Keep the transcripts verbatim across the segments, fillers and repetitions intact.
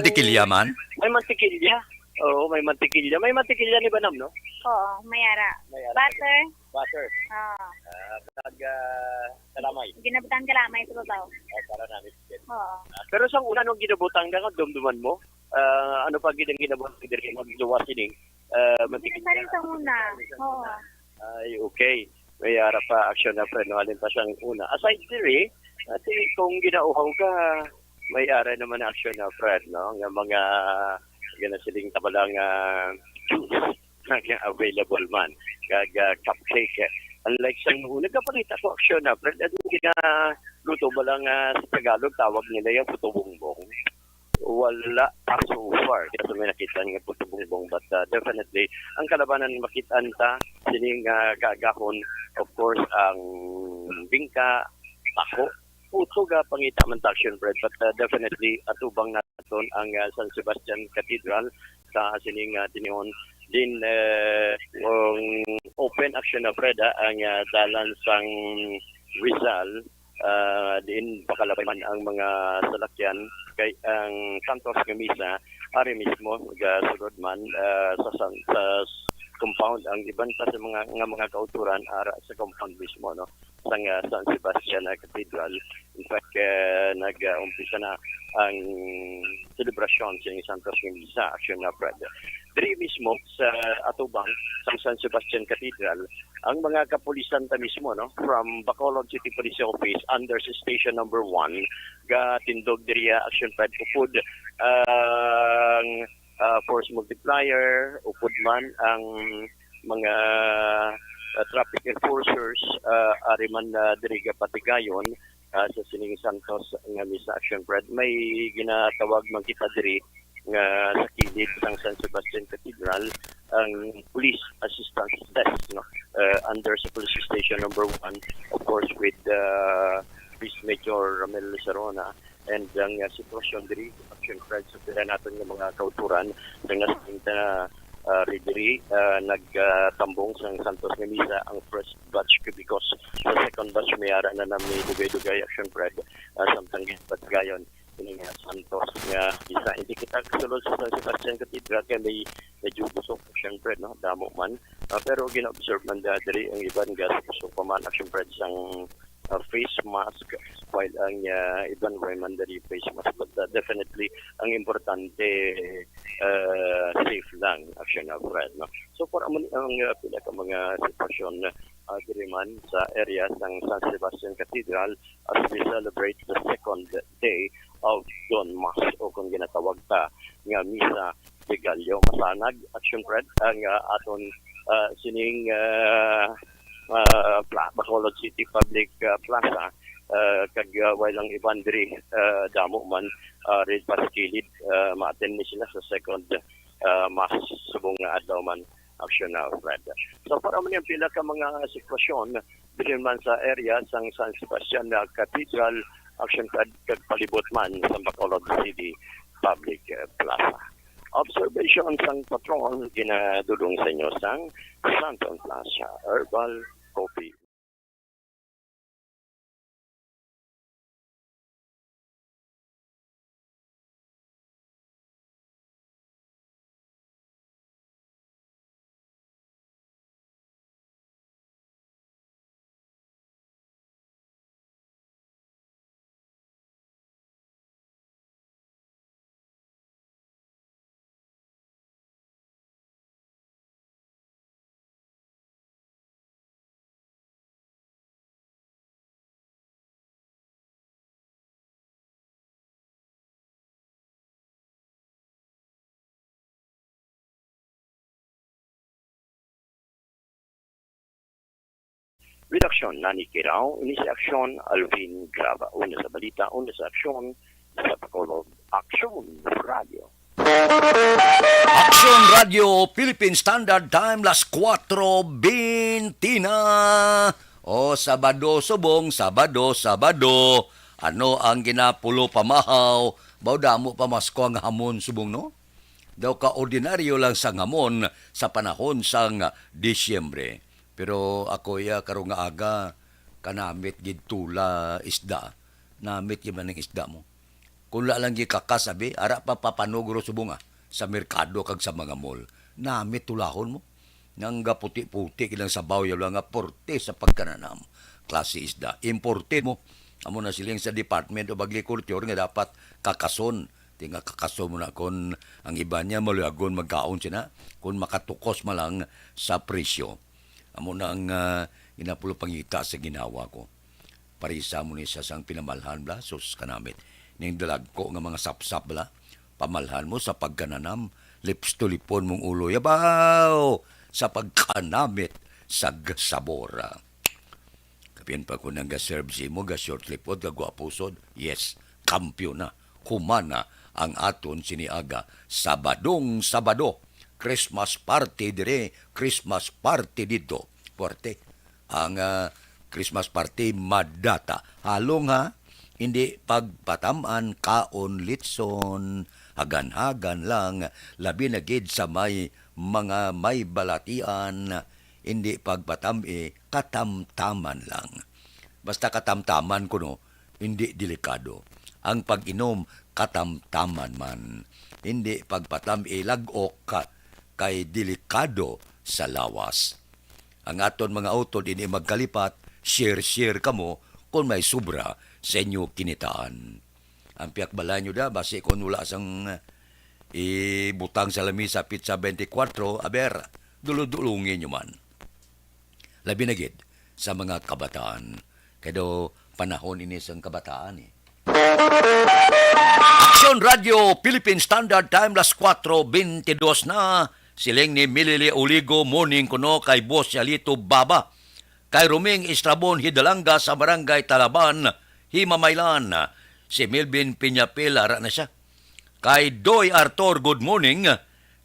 Mantikilya man? May mantikilya. Oo, may mantikilya. May mantikilya ni Banam, no? Oo, may ara. May ara. Butter. Butter. Oo. Ah, kag, ah, kalamay. Ginabutan kalamay sa babaw. Ah, para namin. Oo. Ah, pero sa una, nung ginabutan ka, dumduman mo, ah, ano pa gid ang ginabutan diri? Magluwas ini. Ah, mantikilya. Sa rin sa una. Oo. Ay, okay. May ara pa action na friend, no? Halin pa sang una. Aside diri, ati kung ginauhaw ka, may ara naman action na friend, no? Nga mga, ginasiling ta bala nga juice nga available man. Kag, ah, cupcake. Unlike sa una, nagapakita ko action na friend, ang ginaluto bala nga sa Tagalog, tawag nila yung puto bongbong. Wala pa so far. Di pa may nakita nga puto bongbong, but, uh, definitely, ang kalabanan makit-an ta, sining, uh, kaagahon, of course, ang bingka, taho, puto ga pangita man ta, action friend, but, uh, definitely, atubang naton ang, uh, San Sebastian Cathedral sa sining, uh, tinihon. Din, uh, kung open action na, friend, ah, ang, uh, dalan sang Rizal, ah, diin pakalabay man ang mga salakyan, kay ang Santos nga Misa ari mismo gasulod man, ah, sa san-, sa s-, compound. Ang iban pa sa mga, nga mga kauturan ara sa compound mismo, no, sang, ah, San Sebastian, ah, Cathedral. In fact, ah, nag-umpisa na ang selebrasyon sa Santos nga Misa, action na, friend. Diri mismo sa atubang sang San Sebastian Cathedral, ang mga kapulisan ta mismo, no, from Bacolod City Police Office under sa Station Number One, gatindog diri, ah, action pad upod ang, ah, force multiplier, upod man ang mga, ah, traffic enforcers, ah, ari man, ah, diri gapatigayon, ah, sa sining Santos nga Misa, action pad. May ginatawag man kita diri nga sa kilid sang San Sebastian Cathedral, ang police assistance desk, no? Uh, under sa police station number one, of course, with, uh, Police Major Ramel Sarona, and ang, uh, sitwasyon diri, action pad sa pila naton nga mga kauturan, nga nasa na, uh, diri, uh, nagtambong sang Santos nga Misa ang first batch, because sa second batch may ara na na may dugay-dugay, action pad, uh, samtang ginpatigayon ini nga Santos nga Misa. Hindi kita kasulod sa San Sebastian Cathedral kay may medyo busok, syempre, no? Damo man. Ah, pero gina-observe man da diri ang iban ga busok pa man, ah, syempre, sang, ah, face mask, while ang, ah, iban way man diri face mask. But, ah, definitely, ang importante, ah, safe lang, action na, friend, no? So, para man ang, ah, pila ka mga sitwasyon, ah, diri man sa area sang San Sebastian Cathedral, as we celebrate the second day of Dawn Mass, o kung ginatawag ta nga Misa de Gallo. Masanag, action, friend, ang, ah, aton, ah, sining, ah, ah, Pla-, Bacolod City Public, ah, Plaza, ah, kag, ah, way lang iban diri, ah, damo man, ah, red pa sa kilid, ah, ma-attend ni sila sa second, ah, Mass subong nga adlaw man, action na, friend. So, para man yung pila ka mga sitwasyon, bilin man sa area sang San Sebastian nga Cathedral, action kag, kag palibot man sa Bacolod City Public, eh, Plaza. Observation sang patrol ginadulong sa inyo sang Santon Plaza Herbal Coffee. Redaksyon, Nani Kirao, ini si Aksyon, Alvin Graba. Una sa balita, una sa aksyon, sa Bacolod, Aksyon Radio. Aksyon Radio, Philippine Standard Time, las kuwatro bente na. O, Sabado subong, Sabado, Sabado. Ano ang ginapulo pamahaw? Baw damo pa masko ang hamon subong, no? Daw ka ordinaryo lang sang hamon sa panahon sang Disyembre. Pero ako, iya, karong nga aga, kanamit gid tula isda. Namit gid man ang isda mo. Kung wala lang gikakas, abi, ara pa papanugro subong, ah, sa merkado kag sa mga mall. Namit tulahon mo. Nanggaputi-puti gid ang sabaw, yaw lang nga porte sa pagkananam. Klase isda. Importe mo. Amo na siling sa Department of Agriculture nga dapat kakason. Ti nga kakason mo na kon ang iba niya maluyagon magkaon sina, kon makatukos man lang sa presyo. Amo na ang, ah, ginapulong pangita sa ginawa ko. Parisa mo ni sa sang pinamalhan bala, sus, kanamit. Ning dalagko nga mga sapsap bala, pamalhan mo sa pagkananam, lips to lipon mong ulo, yabaw, sa pagkanamit sa g-, sabor. Kapin pa ko nang ga-serve sa imo, ga-short lipod, ga guwapusod. Yes, kampiyon na. Human na ang aton sini aga. Sabadong Sabado, Christmas party dire, Christmas party dito. Puwerte ang, ah, Christmas party, madata. Halong ha, hindi pagpatam-an, kaon, litson, hagan-hagan lang, labi na gid sa may mga may balatian, hindi pagpatam-i, katamtaman lang. Basta katamtaman kuno, hindi delikado. Ang pag-inom, katamtaman man. Hindi pagpatam-i, lag-ok, kay delikado sa lawas. Ang aton mga utod ini magkalipat, share-share kamo kon may sobra sa inyo kinitaan. Ang pihak balay nyo da, basi kon wala sang ibutang sa lamisa, pitsa twenty-four, aber, duludulungi nyo man. Labi na gid sa mga kabataan. Kay daw panahon ini sang kabataan, eh. Aksyon Radio Philippine Standard Time, las kuwatro bentidus na. Siling ni Milili Oligo, morning kuno kay Boss Yalito Baba. Kay Roming Estrabon Hidalanga sa Barangay Talaban, Himamaylan. Si Melvin Piñapel, ara na siya. Kay Doy Arthur, good morning.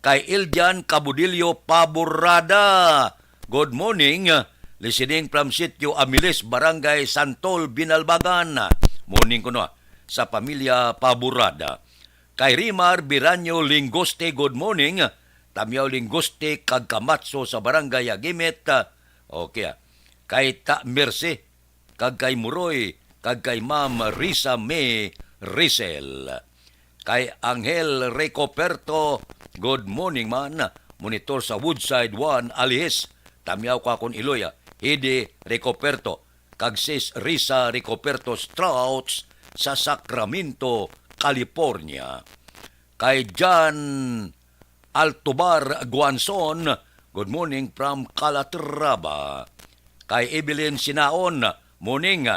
Kay Ildian Cabudillo Paborada, good morning. Listening from Sitio Amilis, Barangay Santol, Binalbagan. Morning kuno sa pamilya Paborada. Kay Rimar Biranyo Lingoste, good morning. Tamiao Lingoste kag Kamatso sa Barangay Agimit. Okay, ah. Kay Ta Mercy, kag kay Muroy, kag kay Ma'am Risa May Risel. Kay Angel Ricoperto, good morning man. Monitor sa Woodside one, Alihis. Tamiaw ka kon iloy, ah. Hidi Ricoperto, kag Sis Risa Ricoperto Strauss sa Sacramento, California. Kay John Altobar Guanzon, good morning from Calatrava. Kay Evelyn Sinaon, morning.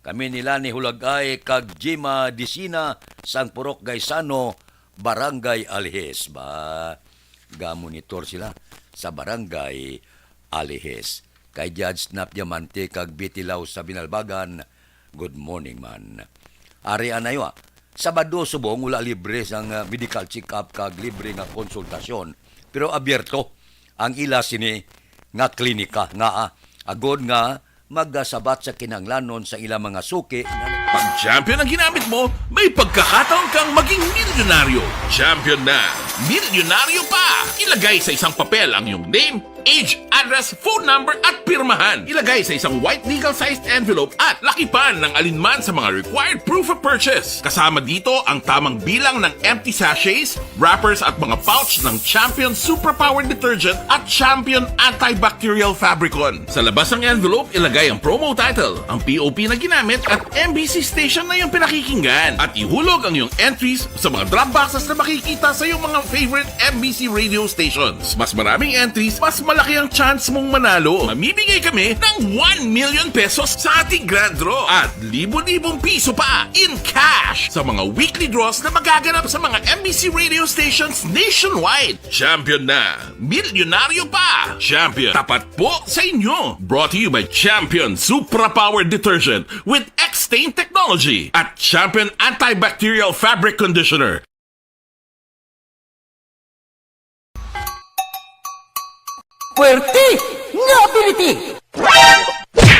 Kami nila ni Hulagay kag Jima Disina sang Purok Gaisano, Barangay Alihis. Ba, gamonitor sila sa Barangay Alihis. Kay Judge Snap Diamante kag Bitilaw sa Binalbagan, good morning man. Ari anay wa, Sabado subong wala libre sang, ah, medical check-up kag libre nga konsultasyon, pero abierto ang ila sini nga klinika nga, ah, agod nga magasabat sa kinahanglanon sa ila mga suki. Pag Champion ang ginamit mo, may pagkakataon kang maging milyonaryo. Champion na, milyonaryo pa! Ilagay sa isang papel ang iyong name, age, address, phone number, at pirmahan. Ilagay sa isang white legal-sized envelope at lakipan ng alinman sa mga required proof of purchase. Kasama dito ang tamang bilang ng empty sachets, wrappers, at mga pouch ng Champion Superpower Detergent at Champion Antibacterial Fabricon. Sa labas ng envelope, ilagay ang promo title, ang P O P na ginamit, at M B C station na iyong pinakikinggan. At ihulog ang iyong entries sa mga drop boxes na makikita sa iyong mga favorite M B C radio stations. Mas maraming entries, mas malaki ang chance mong manalo. Mamimigay kami ng one million pesos sa ating grand draw at libo-libong piso pa in cash sa mga weekly draws na magaganap sa mga M B C radio stations nationwide. Champion na! Milyonaryo pa! Champion, tapat po sa inyo! Brought to you by Champion Supra Power Detergent with X-Stain Technology at Champion Antibacterial Fabric Conditioner. Puwerte nga ability!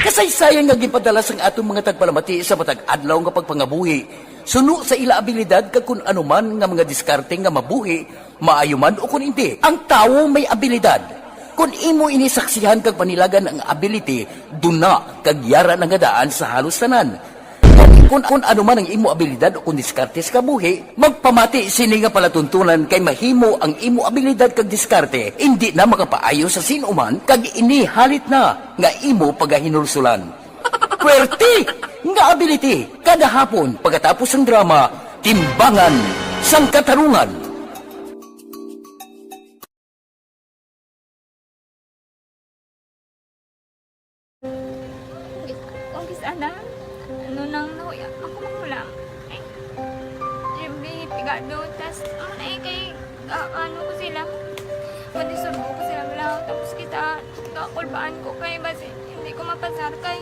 Kasaysayan nga ginpadala sang aton mga tagpalamati sa matag adlaw nga pagpangabuhi, suno sa ila abilidad kag kun ano man nga mga diskarte nga mabuhi, maayo man o kun indi. Ang tawo may abilidad. Kun imo ini saksihan kag panilagan ang ability, duna kag yara na nga daan sa halos tanan. Kon Kung, kung ano man ang imo abilidad o kung diskarte sa kabuhi, magpamati sini nga palatuntunan, kay mahimo ang imo abilidad kag diskarte indi na makapaayo sa sin-o man, kag ini halit na nga imo pagahinulsulan. Pwerte nga ability, kada hapon pagkatapos sang drama, Timbangan sang Katarungan. Kung kis-, ana, ano nang nahuya, ako manghulam. Ay, Jimmy, pigado, tas, ano na eh, kay, ah, ano ko sila, madisturbo ko sila, wala, tapos kita, kakulbaan ko kay, basi, hindi ko mapasar kay.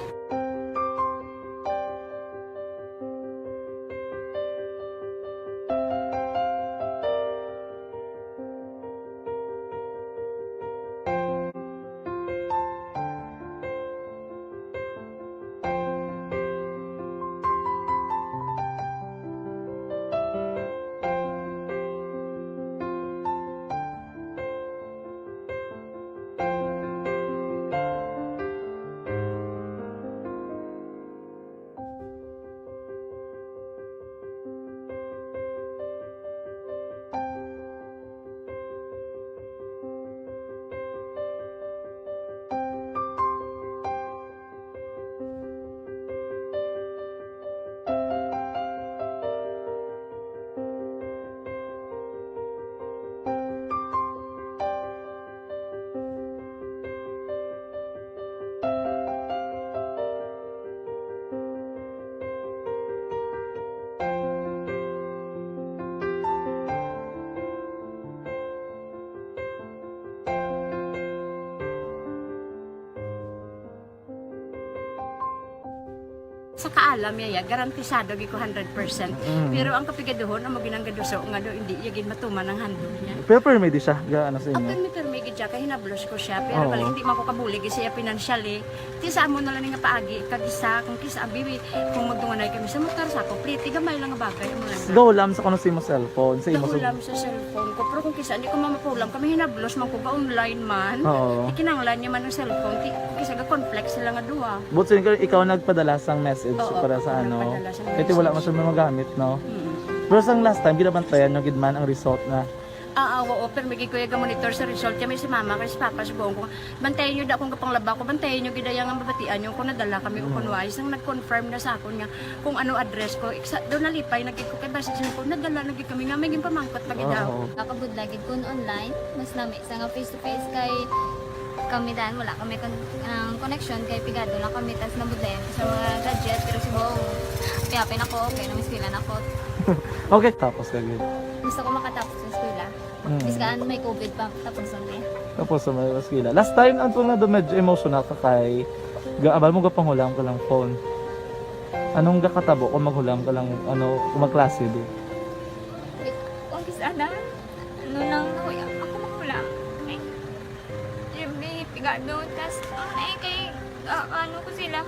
Sa kaalam niya, ya, garantisado gid ko hundred percent. Mm. Pero ang kapigaduhon, amo gid ang gaduso nga do, hindi niya gid matuman ang handog niya. Pero pirmi di siya, ga, ano sa imo? Pirmi, pirmi gid siya, kay hinablos ko siya. Pero Oo. Bali, hindi man ko kabulig siya financially. Ti sa amo na lang nga paagi, kag isa, kung kisa, abi, kung magdunganay kami sa motor, sa ako, pliti, gamay lang nga bagay, amo lang. Gahulam sa kuno sa imo cellphone, sa imo sa Gahulam sa cellphone ko, pero kung kisa, hindi ko mamapulam, kami hinablos man ko, ga-online man. Oo. Ikinanglan niya man ang cellphone, ti-, kisa ga-conflict sila nga duha. But sin-, ikaw nagpadala sang message Oo, para sa ako ano? Nagpadala sang Kaya ti wala man message. Siya magamit, no? Mm. Pero sang last time, ginabantayan nyo gid man ang result na? Ah, ah, oo, pero may gikuya ga-monitor sa result. Kami si mama, kay si papa, si buong ko. Bantayan nyo da kung kapanglaba ko, bantayan nyo gid ang mabatian nyo kung nadala kami o Mm. kung wala. Isang nag-confirm na sa akon nga kung ano address ko. Iksa, doon nalipay na gid ko kay basi siya ko, nadala na gid kami nga may ginpamangkot pa gid daw. Oo. Nakabudlay gid kun online, mas nami sa nga face to face kay kami dan wala kami kon-, ang connection kay pigado lang kami tas nabudlayan ko sa mga gadget pero si Bong happy ako, okay na may eskwela na ako. Okay, tapos ka gid. Gusto ko makatapos sa eskwela. Mm. Biskan may covid pa, tapos ang niya. Tapos sa may eskwela. Last time, ang tunga do medyo emotional ka kay ga-, abal mo gapanghulam ka lang phone. Anong gakatabo kung maghulam ka lang, ano, kung magklase di? Kung kis-, ana, ano nang nahuya, ako manghulam. Ay, Jimmy, pigado, tas, ano na eh, kay, ah, ano ko sila,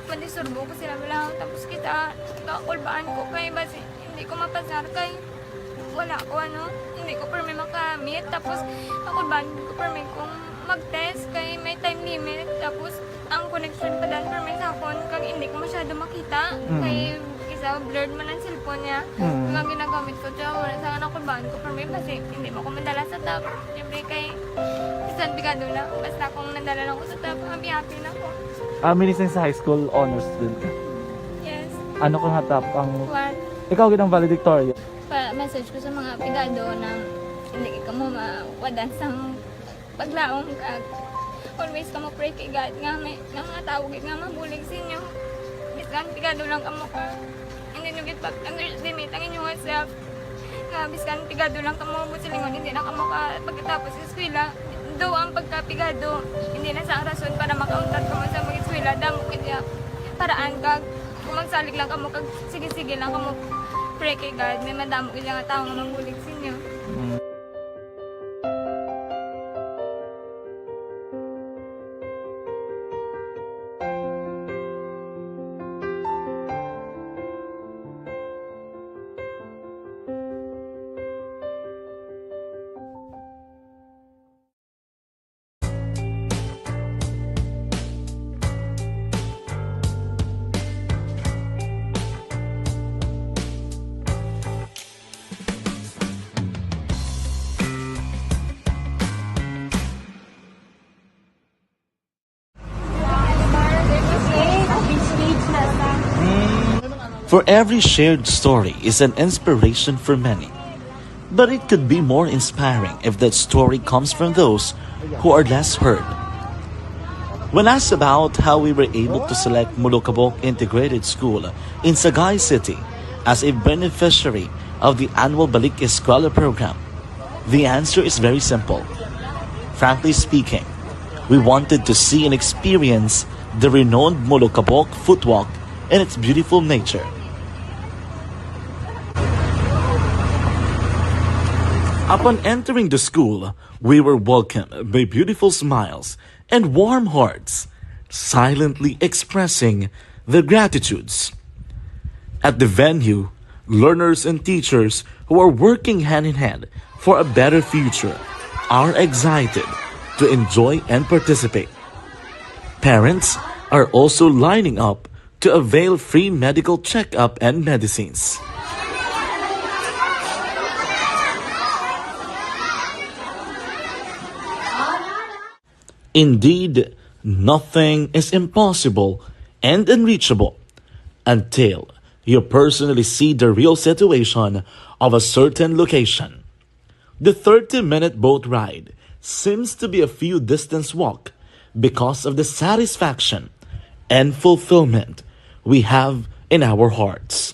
madisturbo ko sila, wala, tapos kita, kakulbaan ko kay, basi, hindi ko mapasar kay, wala ko, ano, hindi ko permi makamit, tapos, kakulbaan ko permi kung mag-test kay may time limit, tapos, ang connection pa dan permi sa akon, kag hindi ko masyado makita, Mm. kay isa blurred man ang cellphone niya. Mm. Ang ginagamit ko, tiyo, wala sa akin ako ban ko permi, basi hindi mo ko madala sa top. Siyempre kay, bisan pigado na, basta kung nadala lang ko sa top, happy-happy na ko. Ah, minising sa high school, honor student ka? Yes. Ano ka nga top ang One. Ikaw gid ang valedictorian? Pa-message ko sa mga pigado na hindi ka mo mawadan sang paglaom kag always kamo pray kay God nga may, nga mga tawo gid nga mabulig sa inyo. Bisan pigado lang kamo ka, hindi nyo gid pag-underestimate ang inyong self. Nga bisan pigado lang kamo, buot silingon, hindi na kamo ka pagkatapos sa eskwela. Do ang pagkapigado, hindi na sa rason para makauntat kamo sa mag-eskwela. Damo gid ya paraan kag kung magsalig lang kamo kag sige-sige lang kamo pray kay God, may madamo gid nga tawo nga mabulig sa inyo. Mm. For every shared story is an inspiration for many. But it could be more inspiring if that story comes from those who are less heard. When asked about how we were able to select Molokabok Integrated School in Sagay City as a beneficiary of the annual Balik Eskwela program, the answer is very simple. Frankly speaking, we wanted to see and experience the renowned Molokabok Footwalk and its beautiful nature. Upon entering the school, we were welcomed by beautiful smiles and warm hearts, silently expressing their gratitudes. At the venue, learners and teachers who are working hand in hand for a better future are excited to enjoy and participate. Parents are also lining up to avail free medical checkup and medicines. Indeed, nothing is impossible and unreachable until you personally see the real situation of a certain location. The thirty-minute boat ride seems to be a few distance walk because of the satisfaction and fulfillment we have in our hearts.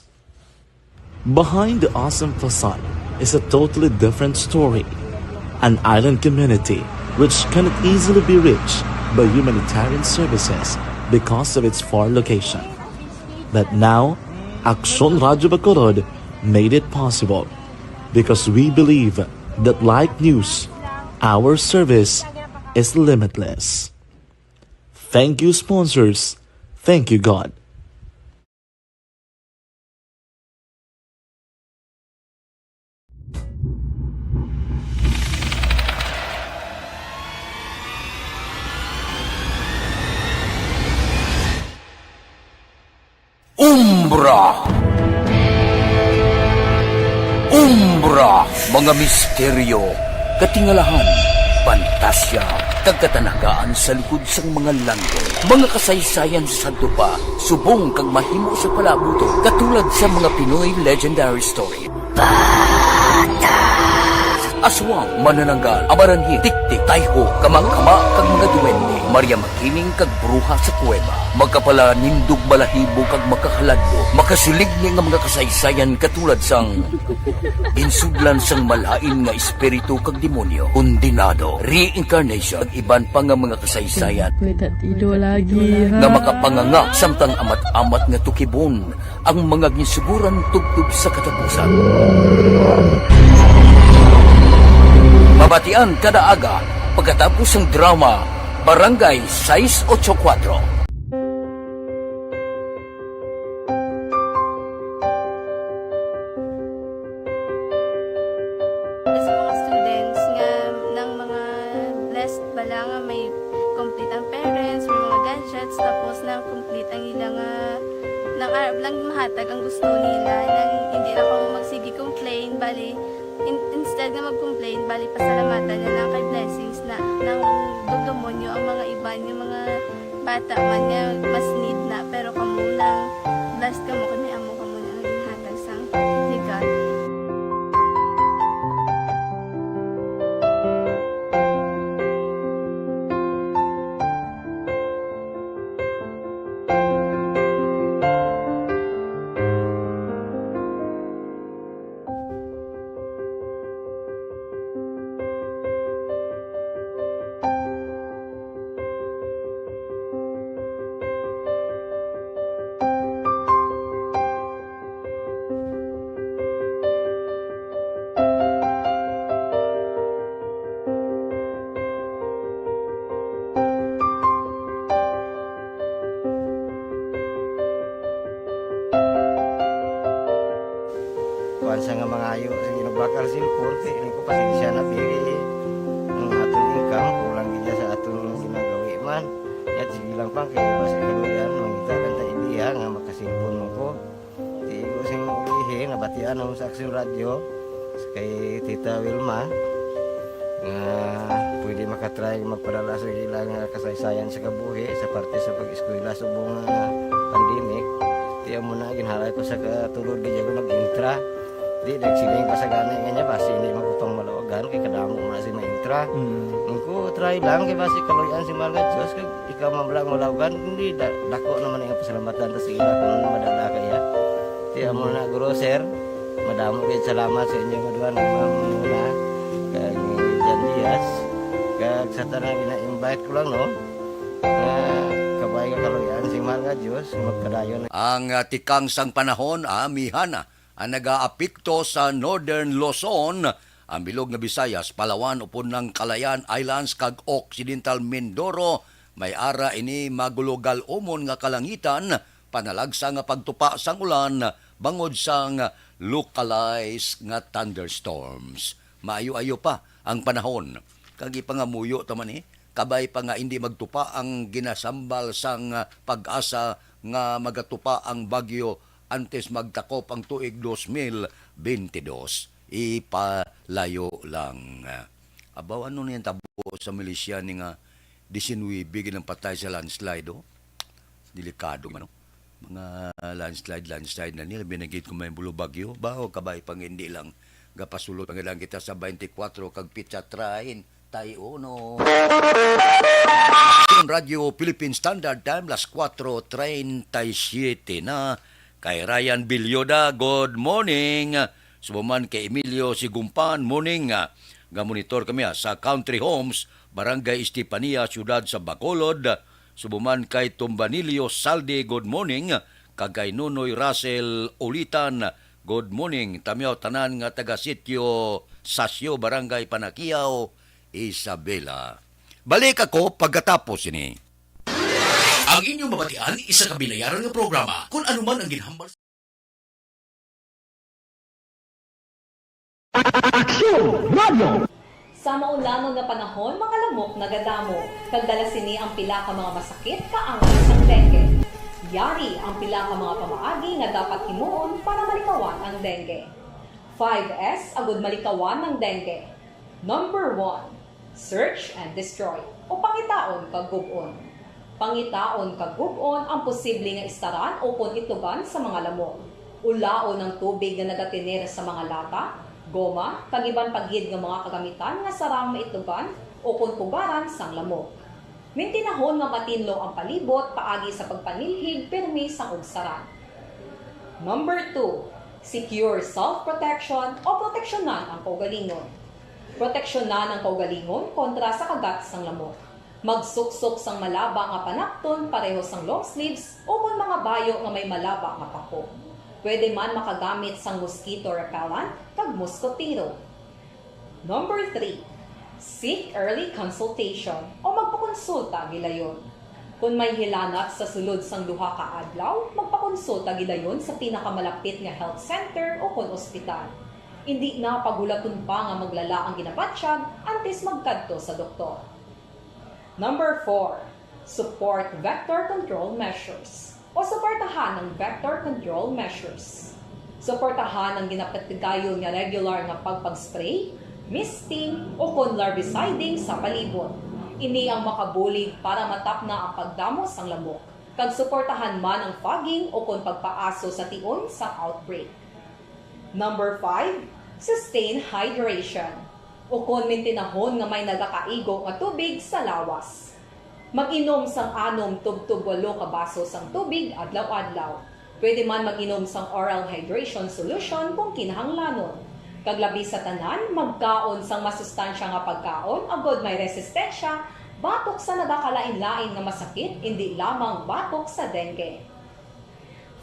Behind the awesome facade is a totally different story. An island community which cannot easily be reached by humanitarian services because of its far location. But now, Aksyon Radyo Bacolod made it possible because we believe that, like news, our service is limitless. Thank you, sponsors. Thank you, God. Umbra. Umbra, mga misteryo, katingalahan, pantasya, kag katanagaan sa likod sang mga langit. Mga kasaysayan sa sadto pa, subong kag mahimo sa palaabuton, katulad sa mga Pinoy legendary story. Aswang, manananggal, amaranhi, tiktik, tayho, kamangkama, kag mga duwende. Maria Makiling kag bruha sa kuweba. Makapalanindog balahibo kag makahaladlok. Makasiligni nga mga kasaysayan katulad sang ginsudlan sang malain nga espiritu kag demonyo, kondenado, reincarnation, kag iban pa nga mga kasaysayan Kuya Tatido lagi, ha? nga makapanganga samtang amat-amat nga tukibon ang mga ginsuguran tubtob sa katapusan. Mabatian kada aga pagkatapos sang drama Barangay sais ocho kuwatro. Sa mga students nga nang mga blessed bala nga may complete ang parents, may mga gadgets, tapos na complete ang ila nga nang arab lang mahatag ang gusto nila, nang hindi na kamo magsige complain, bali, in-, instead nga mag-complain, bali, pasalamatan na lang kay blessings na nang dugdumon nyo ang mga iban nga mga bata man nga mas need na, pero kamo lang, blessed kamo kay may amo kamo na nga ginhatag sang ni God. Kuwan sa nga mangayo, sige, nagbakal cellphone, kay ko pasensya na, pili ang aton income, kulang gid sa aton ginagawi man. Yat, sige lang pang, kay basi kaluyan, mangita lang ta idea nga makasilpon mo ko. Di ko sing ulihi, nabatian ako sa Aksyon Radyo, kay Tita Wilma, nga pwede makatry magpadala sa ilang kasaysayan sa kabuhi sa parte sa pag-eskwela subong nga pandemic. Kaya mo na, ginhalay ko sa katulod, di ako nag-intra. Di, nagsiling ko sa gani nga niya, basi hindi magpapangmalawagan, kay kadamo mo na si ma-intra. Mm. Ang ko, try lang, kay basi kaluyan si Mahal nga Diyos, kag ikaw man lang malawagan, hindi, da-, dako naman ang pasalamatan, tas ila kung ano madala kaya. Kaya mo na, guro, sir, madamo kayo salamat sa inyo nga duha, nga ma'am, nga, kag Jan Diaz, kag sa tanan, gina-invite ko lang, no? Nga, kabay nga kaluyan si Mahal nga Diyos, magpadayon. Ang, ah, tikang sang panahon, ah, amihan na ang nagaapekto sa Northern Luzon, ang bilog nga Visayas, Palawan, upod ang Kalayaan Islands kag Occidental Mindoro. May ara ini magulugal-umon nga kalangitan, panalagsa nga pagtupa sang ulan bangod sang localized nga thunderstorms. Maayo-ayo pa ang panahon. Kag ipangamuyo ta man, eh, kabay pa nga hindi magtupa ang ginasambal sang, ah, PAGASA nga magatupa ang bagyo antes magtakop ang tuig dos mil bentidós. Ipalayo lang. Abaw, ano na yung tabo sa Malaysia ni nga disinuybe gid ang patay sa landslide, oh? Delikado man, no? Mga landslide, landslide na nila, binagit ko may bulo bagyo. Ba, o kabay pang hindi lang gapasulod, pangilang kita sa twenty-four kag pitsa treinta y uno. Radyo Philippine Standard Time, las kuatro treinta y siete na. Kay Ryan Bilyoda, good morning. Subuman kay Emilio Sigumpan, morning. Nga monitor kami, ah, sa Country Homes, Barangay Estefania, siyudad sa Bacolod. Subuman kay Tumbanilio Saldi, good morning. Kag kay Nonoy Russell Ulitan, good morning. Tamiyaw tanan nga taga Sitio Sasyo, Barangay Panakiaw, Isabela. Balik ako pagkatapos ini. Ang inyong mabatian, isa ka binayaran nga programa. Kung ano man ang ginhambal sa Aksyon Radio. Sa maulanon nga panahon, mga lamok nagadamo, kag dala sini ang pila ka mga masakit kaangay sang dengue. Yari ang pila ka mga pamaagi nga dapat himuon para malikawan ang dengue. Five S agud malikawan ang dengue. Number one, search and destroy, o pangitaon kag gub-on. Pangitaon kag gub-on ang posible nga istaran ukon itlogan sa mga lamok. Ulaon ang tubig nga nagatener sa mga lata, goma, kag iban pa gid nga mga kagamitan nga sarang maitlogan ukon pugaran sang lamok. Mintinahon nga matinlo ang palibot paagi sa pagpanilhig pirmi sang ugsaran. Number two, secure self-protection o proteksyonan ang kaugalingon. Proteksyonan ang kaugalingon kontra sa kagat sang lamok. Magsuksok sang malaba nga panapton pareho sang long sleeves ukon mga bayo nga may malaba nga pako. Pwede man makagamit sang mosquito repellent kag moskotero. Number three, seek early consultation o magpakonsulta gilayon. Kon may hilanat sa sulod sang duha ka adlaw, magpakonsulta gilayon sa pinakamalapit nga health center ukon ospital. Indi na paghulaton pa nga maglala ang ginabatyag antes magkadto sa doktor. Number four, support vector control measures o suportahan ang vector control measures. Suportahan ang ginapatigayon nga regular nga pagpag-spray, misting, ukon larviciding sa palibot. Ini ang makabulig para matapna ang pagdamo sang lamok, kag suportahan man ang fogging ukon pagpaaso sa tion sang outbreak. Number five, sustain hydration, ukon mintinahon nga may nagakaigo nga tubig sa lawas. Mag-inom sang anom tubtob walo ka baso sang tubig adlaw-adlaw. Pwede man mag-inom sang oral hydration solution kung kinahanglanon. Kag labi sa tanan, magkaon sang masustansya nga pagkaon agod may resistensya batok sa nagakalain-lain nga masakit, indi lamang batok sa dengue.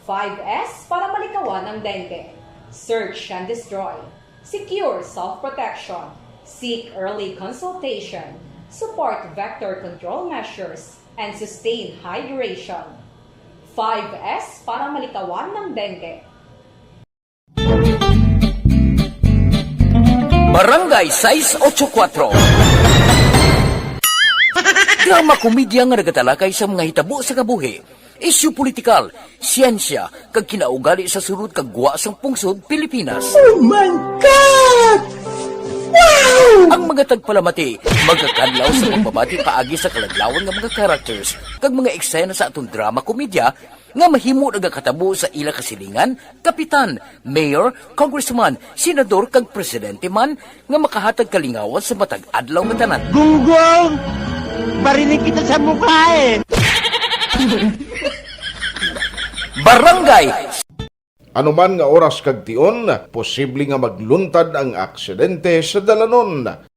Five S para malikawan ang dengue. Search and destroy. Secure self-protection. Seek early consultation. Support vector control measures. And sustain hydration. Five S para malikawan ng dengue. Barangay sais ocho kuatro. Drama komedya nga nagatalakay sa mga hitabo sa kabuhi, isyu politikal, siyensya, kag kinaugali sa sulod kag gwa sang pungsod Pilipinas. Oh my God! Wow! Ang Mga tagpalamati, magakadlaw sa pagbabati paagi sa kaladlawan nga mga characters kag mga eksena sa aton drama komedya nga mahimo nagakatabo sa ila kasilingan, kapitan, mayor, congressman, senador kag presidente man nga makahatag kalingawan sa matag adlaw nga tanan. Gunggong! Barinig kita sa mukha eh! Barangay Ano man nga oras kag tion, posible nga magluntad ang aksidente sa dalanon.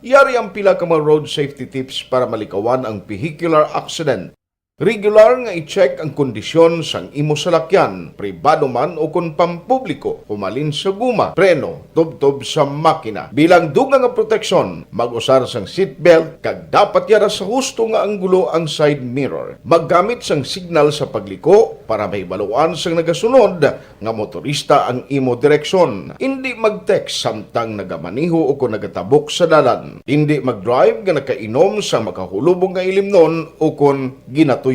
Yari ang pila ka mga road safety tips para malikawan ang vehicular accident. Regular nga i-check ang kondisyon sang imo salakyan, pribado man o kon pampubliko, humalin sa guma, preno, tubtob sa makina. Bilang dugang nga proteksyon, mag-usar sang seatbelt kag dapat yara sa husto nga anggulo ang side mirror. Maggamit sang signal sa pagliko para mahibaluan sang nagasunod nga motorista ang imo direksyon. Indi mag-text samtang nagamaneho o kon nagatabok sa dalan. Indi mag-drive nga nakainom sa makahulubong nga ilimnon o kon ginatuyo.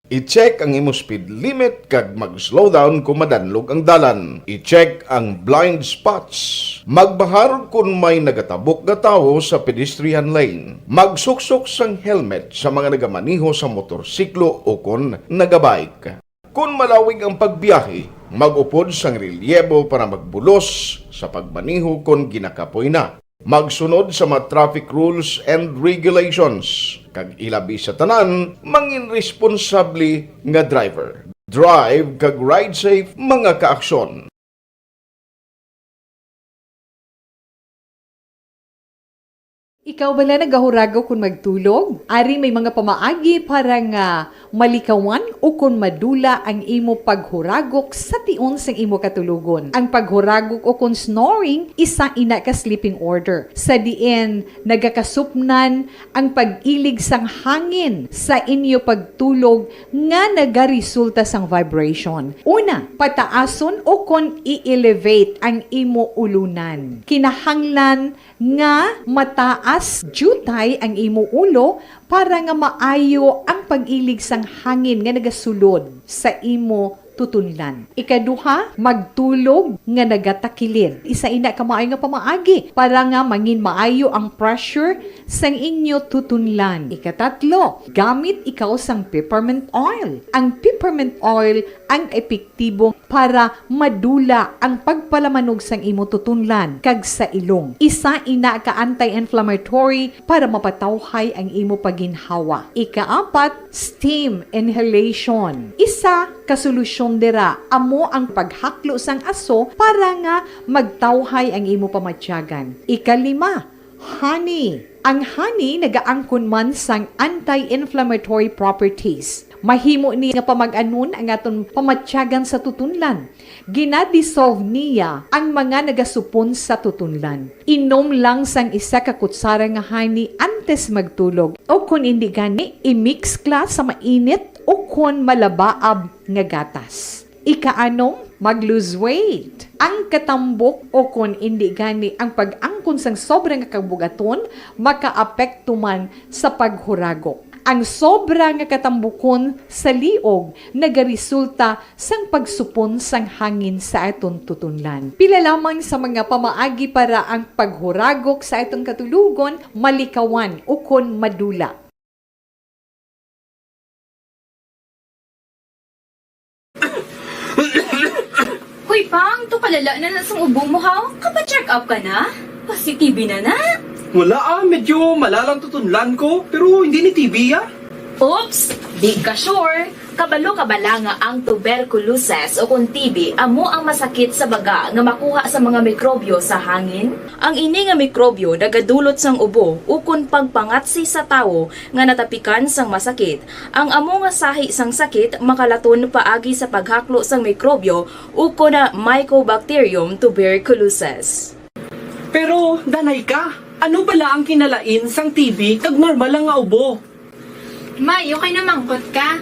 I-check ang imo speed limit kag mag-slow down kon madanlog ang dalan. I-check ang blind spots. Magbahar kon may nagatabok nga tawo sa pedestrian lane. Magsuksok sang helmet sa mga nagamaneho sa motorsiklo o kon nagabike. Kon malawig ang pagbiyahe, mag-upod sang relyebo para magbulos sa pagmaneho kon ginakapoy na. Magsunod sa mga traffic rules and regulations, kag ilabi sa tanan, mangin responsable nga driver. Drive kag ride safe, mga kaaksyon. Ikaw bala nagahuragok kon magtulog? Ari may mga pamaagi para nga malikawan o kon madula ang imo paghuragok sa tion sang imo katulogon. Ang paghuragok o kon snoring, isa ina ka sleeping order, sa diin nagakasupnan ang pag-ilig sang hangin sa inyo pagtulog nga nagaresulta sang vibration. Una, pataason o kon i-elevate ang imo ulunan. Kinahanglan nga mataas diutay ang imo ulo para nga maayo ang pag-ilig sang hangin nga nagasulod sa imo tutunlan. Ikaduha, magtulog nga nagatakilid. Isa ina ka maayo nga pamaagi para nga mangin maayo ang pressure sang inyo tutunlan. Ikatatlo, gamit ikaw sang peppermint oil. Ang peppermint oil ang epektibo para madula ang pagpalamanog sang imo tutunlan kag sa ilong. Isa ina ka anti-inflammatory para mapatawhay ang imo pagginhawa. Ikaapat, steam inhalation. Isa ka solusyon dira amo ang paghaklo sang aso para nga magtawhay ang imo pamatyagan. Ikalima, honey. Ang honey nagaangkon man sang anti-inflammatory properties. Mahimo ni nga pamag-anon ang aton pamatyagan sa tutunlan. Gina-dissolve niya ang mga nagasupon sa tutunlan. Inom lang sang isa ka kutsara nga honey antes magtulog, o kon indi gani, i-mix la sa mainit o kon malabaab nga gatas. Ikaanom, mag-lose weight. Ang katambok o kon indi gani ang pag-angkon sang sobra nga kabugaton makaapekto man sa paghuragok. Ang sobra nga katambukon sa liog nagaresulta sang pagsupon sang hangin sa aton tutunlan. Pila lamang sa mga pamaagi para ang paghuragok sa aton katulogon malikawan ukon madula. Hoy, Pang, to kalala na na sang ubo mo, haw? Kapa-check up ka na? Pasi-T B na na? Wala, ah, medyo malalang tutunlan ko, pero hindi ni T B, ah. Oops, di ka sure. Kabalo ka bala nga ang tuberculosis o kon T B amo ang masakit sa baga nga makuha sa mga mikrobyo sa hangin? Ang ini nga mikrobyo nagadulot sang ubo ukon pagpangatsi sa tawo nga natapikan sang masakit. Ang amo nga sahi sang sakit makalaton paagi sa paghaklo sang mikrobyo ukon na Mycobacterium tuberculosis. Pero, danay ka, ano bala ang kinalain sang T B kag normal lang nga ubo? May, okay na mangkot ka.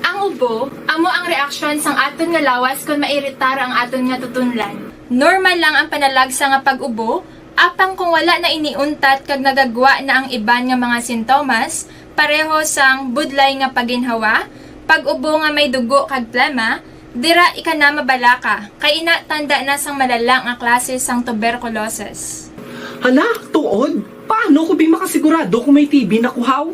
Ang ubo, amo ang reaksyon sang aton nga lawas kon mairitar ang aton nga tutunlan. Normal lang ang panalagsa nga pag-ubo, Apang kung wala na ini untat kag nagagwa na ang iban nga mga sintomas, pareho sang budlay nga paginhawa, pag-ubo nga may dugo kag plema, dira ika na mabalaka, kay ina tanda na sang malala nga klase sang tuberculosis. Hala, tuod? Paano ko bi makasigurado kung may T B na kuhaw?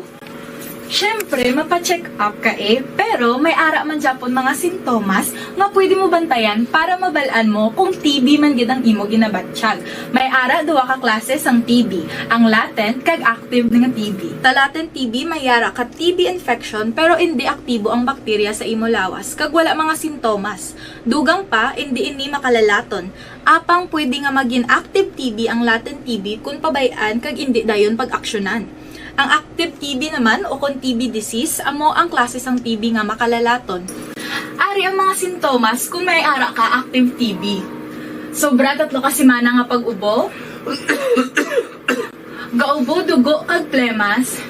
Siyempre, mapa-check up ka eh, pero may ara man gyapon mga sintomas nga pwede mo bantayan para mabal-an mo kung T B man gid ang imo ginabatyag. May ara duha ka klase sang T B, ang latent kag active nga T B. Sa latent T B may ara ka T B infection pero indi aktibo ang bakterya sa imo lawas kag wala mga sintomas. Dugang pa, indi ini makalalaton. Apang pwede nga magin active T B ang latent T B kon pabay-an kag indi dayon pag-aksyonan. Ang active T B naman o kon T B disease amo ang klase sang T B nga makalalaton. Ari ang mga sintomas kon may ara ka active T B. Sobra tatlo ka semana nga pag-ubo. Gaubo dugo kag plemas.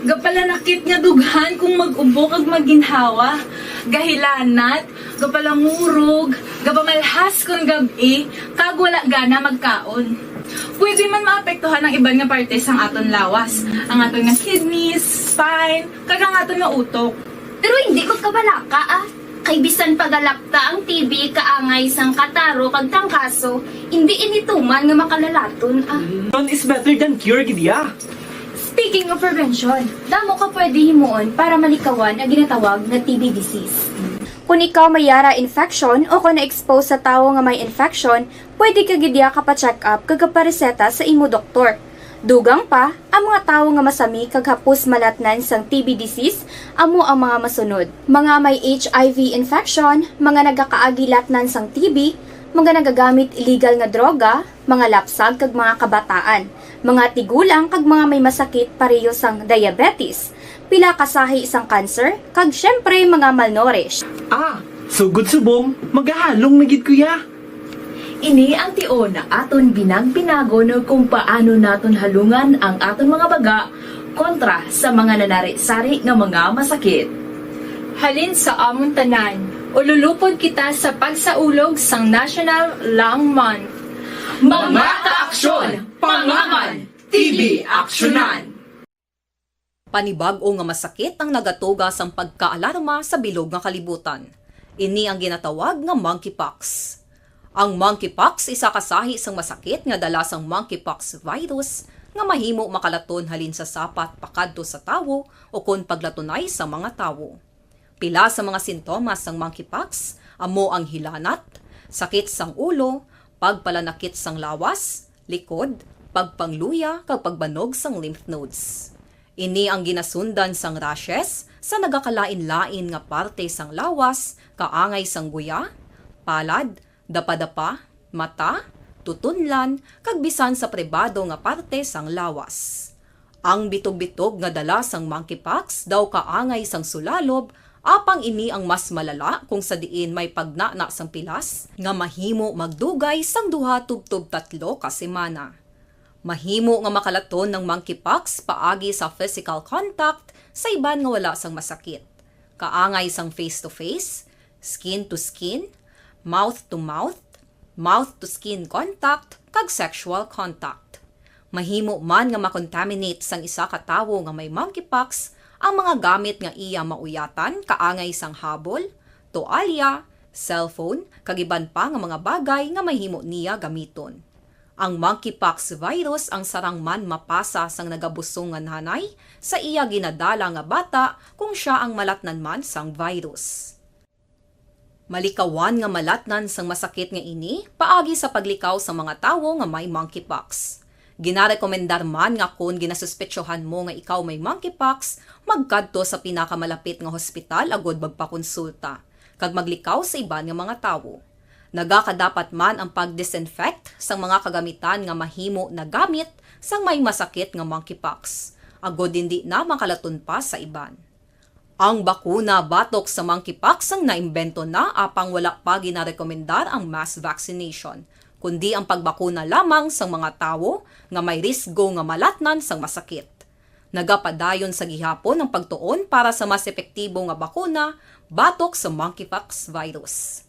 Gapalanakit nga dughan kung mag-ubo kag maginhawa. Gahilanat, gapalangurog, gapamalhas kon gab-i, kag wala gana magkaon. Pwede man maapektuhan ang iban nga parte sang aton lawas, ang aton nga kidneys, spine, kag ang aton nga utok. Pero hindi ko kabalaka ah. Kay bisan pagalakta ang T B kaangay sang kataro kag tangkaso, hindi ini tuman nga makalalaton ah. Prevention is better than cure, gid ya. Speaking of prevention, damo ka pwede himuon para malikawan ang ginatawag na T B disease. Kung ikaw may yara infection o kung na-expose sa tawo nga may infection, pwede ka gid ya kapa-check up kag kapareseta sa imo doktor. Dugang pa, ang mga tawo nga masami kag hapos malatnan sang T B disease amo ang mga masunod: mga may H I V infection, mga nagakaagi latnan sang T B, mga nagagamit illegal nga droga, mga lapsag kag mga kabataan, mga tigulang kag mga may masakit pareho sang diabetes, pila ka sahi sang cancer, kag siyempre mga malnourished. Ah, sugod subong, magahalong na gid ko ya. Ini ang tion nga aton binag-binagon kung paano naton halungan ang aton mga baga kontra sa mga nanari-sari nga mga masakit. Halin sa amon tanan, ululupod kita sa pagsaulog sang National Lung Month. Mga kaaksyon, pangaman, T B aksyonan. Panibag-o nga masakit ang nagatuga sang pagkaalarma sa bilog nga kalibutan. Ini ang ginatawag nga monkeypox. Ang monkeypox isa ka sahi sang masakit nga dala sang monkeypox virus nga mahimo makalaton halin sa sapat pakadto sa tawo ukon paglatunay sa mga tawo. Pila sa mga sintomas sang monkeypox amo ang hilanat, sakit sang ulo, pagpalanakit sang lawas, likod, pagpangluya kag pagbanog sang lymph nodes. Ini ang ginasundan sang rashes sa nagakalain-lain nga parte sang lawas, kaangay sang guya, palad, dapadapa, mata, tutunlan, kag bisan sa pribado nga parte sang lawas. Ang bitog-bitog nga dala sang monkeypox daw kaangay sang sulalob, apang ini ang mas malala kung sa diin may pagnana sang pilas nga mahimo magdugay sang duha tubtob tatlo ka semana. Mahimo nga makalaton ang monkeypox paagi sa physical contact sa iban nga wala sang masakit, kaangay sang face-to-face, skin-to-skin, mouth-to-mouth, mouth-to-skin contact, kag sexual contact. Mahimo man nga ma-contaminate sang isa ka tawo nga may monkeypox ang mga gamit nga iya mauyatan, kaangay sang habol, toalya, cellphone, kag iban pa nga mga bagay nga mahimo niya gamiton. Ang monkeypox virus ang sarang man mapasa sang nagabusong nga nanay sa iya ginadala nga bata kung sia ang malatnan man sang virus. Malikawan nga malatnan sang masakit nga ini paagi sa paglikaw sa mga tawo nga may monkeypox. Ginarekomendar man nga kon ginasuspetsohan mo nga ikaw may monkeypox, magkadto sa pinakamalapit nga hospital agud magpakonsulta kag maglikaw sa iban nga mga tawo. Nagakadapat man ang pag-disinfect sang mga kagamitan nga mahimo nagamit sang may masakit nga monkeypox, agud indi na makalaton pa sa iban. Ang bakuna batok sa monkeypox ang naimbento na apang wala pa ginarekomendar ang mass vaccination, kundi ang pagbakuna lamang sang mga tawo nga may risgo nga malatnan sang masakit. Nagapadayon sa gihapon ang pagtuon para sa mas epektibo nga bakuna batok sa monkeypox virus.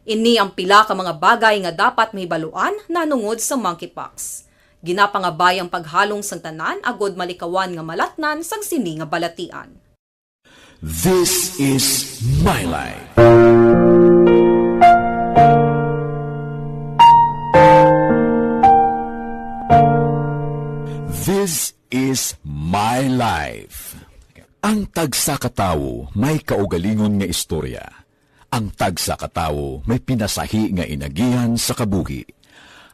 Ini ang pila ka mga bagay nga dapat mahibaluan nahanungod sa monkeypox. Ginapangabay ang paghalong sang tanan agod malikawan nga malatnan sang sini nga balatian. This is my life. This is my life. Ang tagsa ka tawo may kaugalingon nga istorya. Ang tagsa ka tawo may pinasahi nga inagihan sa kabuhi.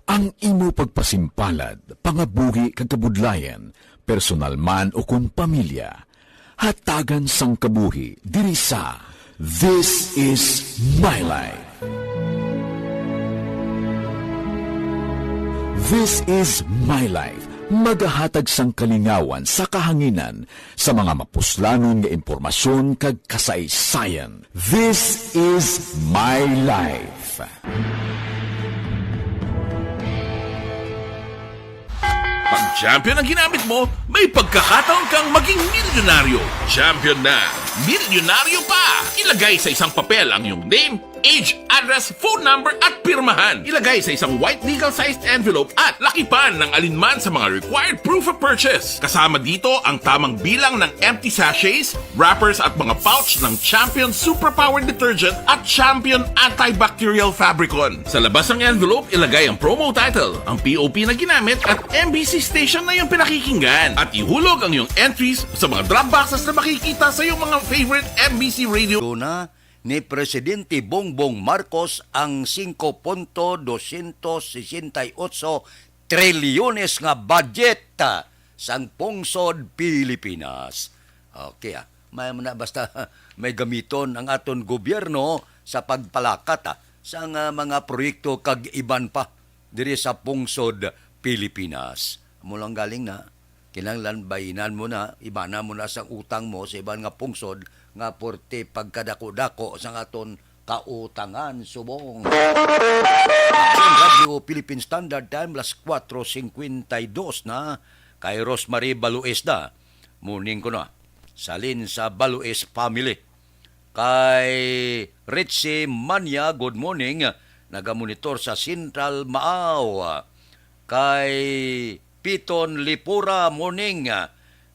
Ang imo pagpasimpalad, pangabuhi kag kabudlayan, personal man o kon pamilya, hatagan sang kabuhi diri sa This Is My Life. This Is My Life, magahatag sang kalingawan sa kahanginan sa mga mapuslanon nga impormasyon kag kasaysayan. This Is My Life. Pag champion ang ginamit mo, may pagkakataon kang maging milyonaryo. Champion na, milyonaryo pa! Ilagay sa isang papel ang iyong name, age, address, phone number at pirmahan. Ilagay sa isang white legal-sized envelope at lakipan ng alinman sa mga required proof of purchase. Kasama dito ang tamang bilang ng empty sachets, wrappers at mga pouch ng Champion Superpower Detergent at Champion Antibacterial Fabricon. Sa labas ng envelope, ilagay ang promo title, ang P O P na ginamit at M B C station na iyong pinakikinggan. At ihulog ang iyong entries sa mga drop boxes na makikita sa iyong mga favorite M B C radio. Duna ni Presidente Bongbong Marcos ang singko punto dosyentos sesenta y otso trilyones nga budget, ah, sang pungsod Pilipinas. Okay, ah. May man na basta may gamiton ang aton gobyerno sa pagpalakat, ah, sang, ah, mga proyekto kag iban pa diri sa pungsod Pilipinas. Amo lang galing na, kinahanglan bayinan mo na, ibana mo na sang utang mo sa iban nga pungsod nga porte pagkadako-dako sang aton kautangan subong. Action Radio Philippine Standard Time, las kuwatro singkwenta y dos na. Kay Rosemary Baluesda, morning ko na. Salin sa Balues family. Kay Richie Manya, good morning. Nagamonitor sa Central Maaw. Kay Piton Lipura, morning.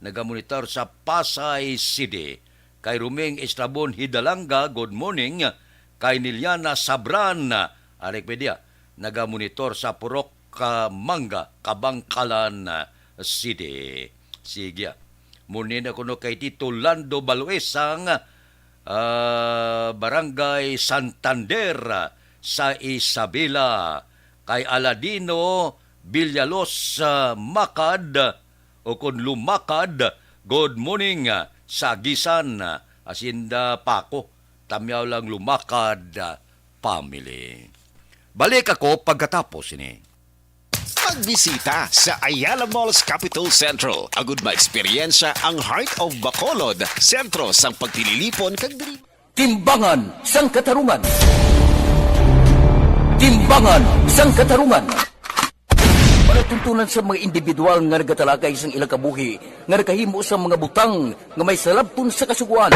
Nagamonitor sa Pasay City. Kay Ruming Estrabon Hidalanga, good morning. Kay Niliana Sabran, Arik Media, nagamonitor sa Purok, ah, Manga, Kabangkalan, ah, City. Sige, ah. Morning na kuno kay Tito Lando Baluesang, ah, Barangay Santander, ah, sa Isabela. Kay Aladino Villalos, ah, Makad, o kon Lumakad, good morning, ah, sa Agisan, ah, Hacienda Paco. Tamyaw lang Lumakad, ah, family. Balik ako pagkatapos ini. Magbisita sa Ayala Malls Capitol Central, agud maeksperiensya ang Heart of Bacolod, sentro sang pagtililipon kag diri. Timbangan sang Katarungan. Timbangan sang Katarungan. Palatuntunan sa mga individual nga nagatalakay sang ilang kabuhi nga nakahimo sa mga butang nga may salabton sa Kasugoan.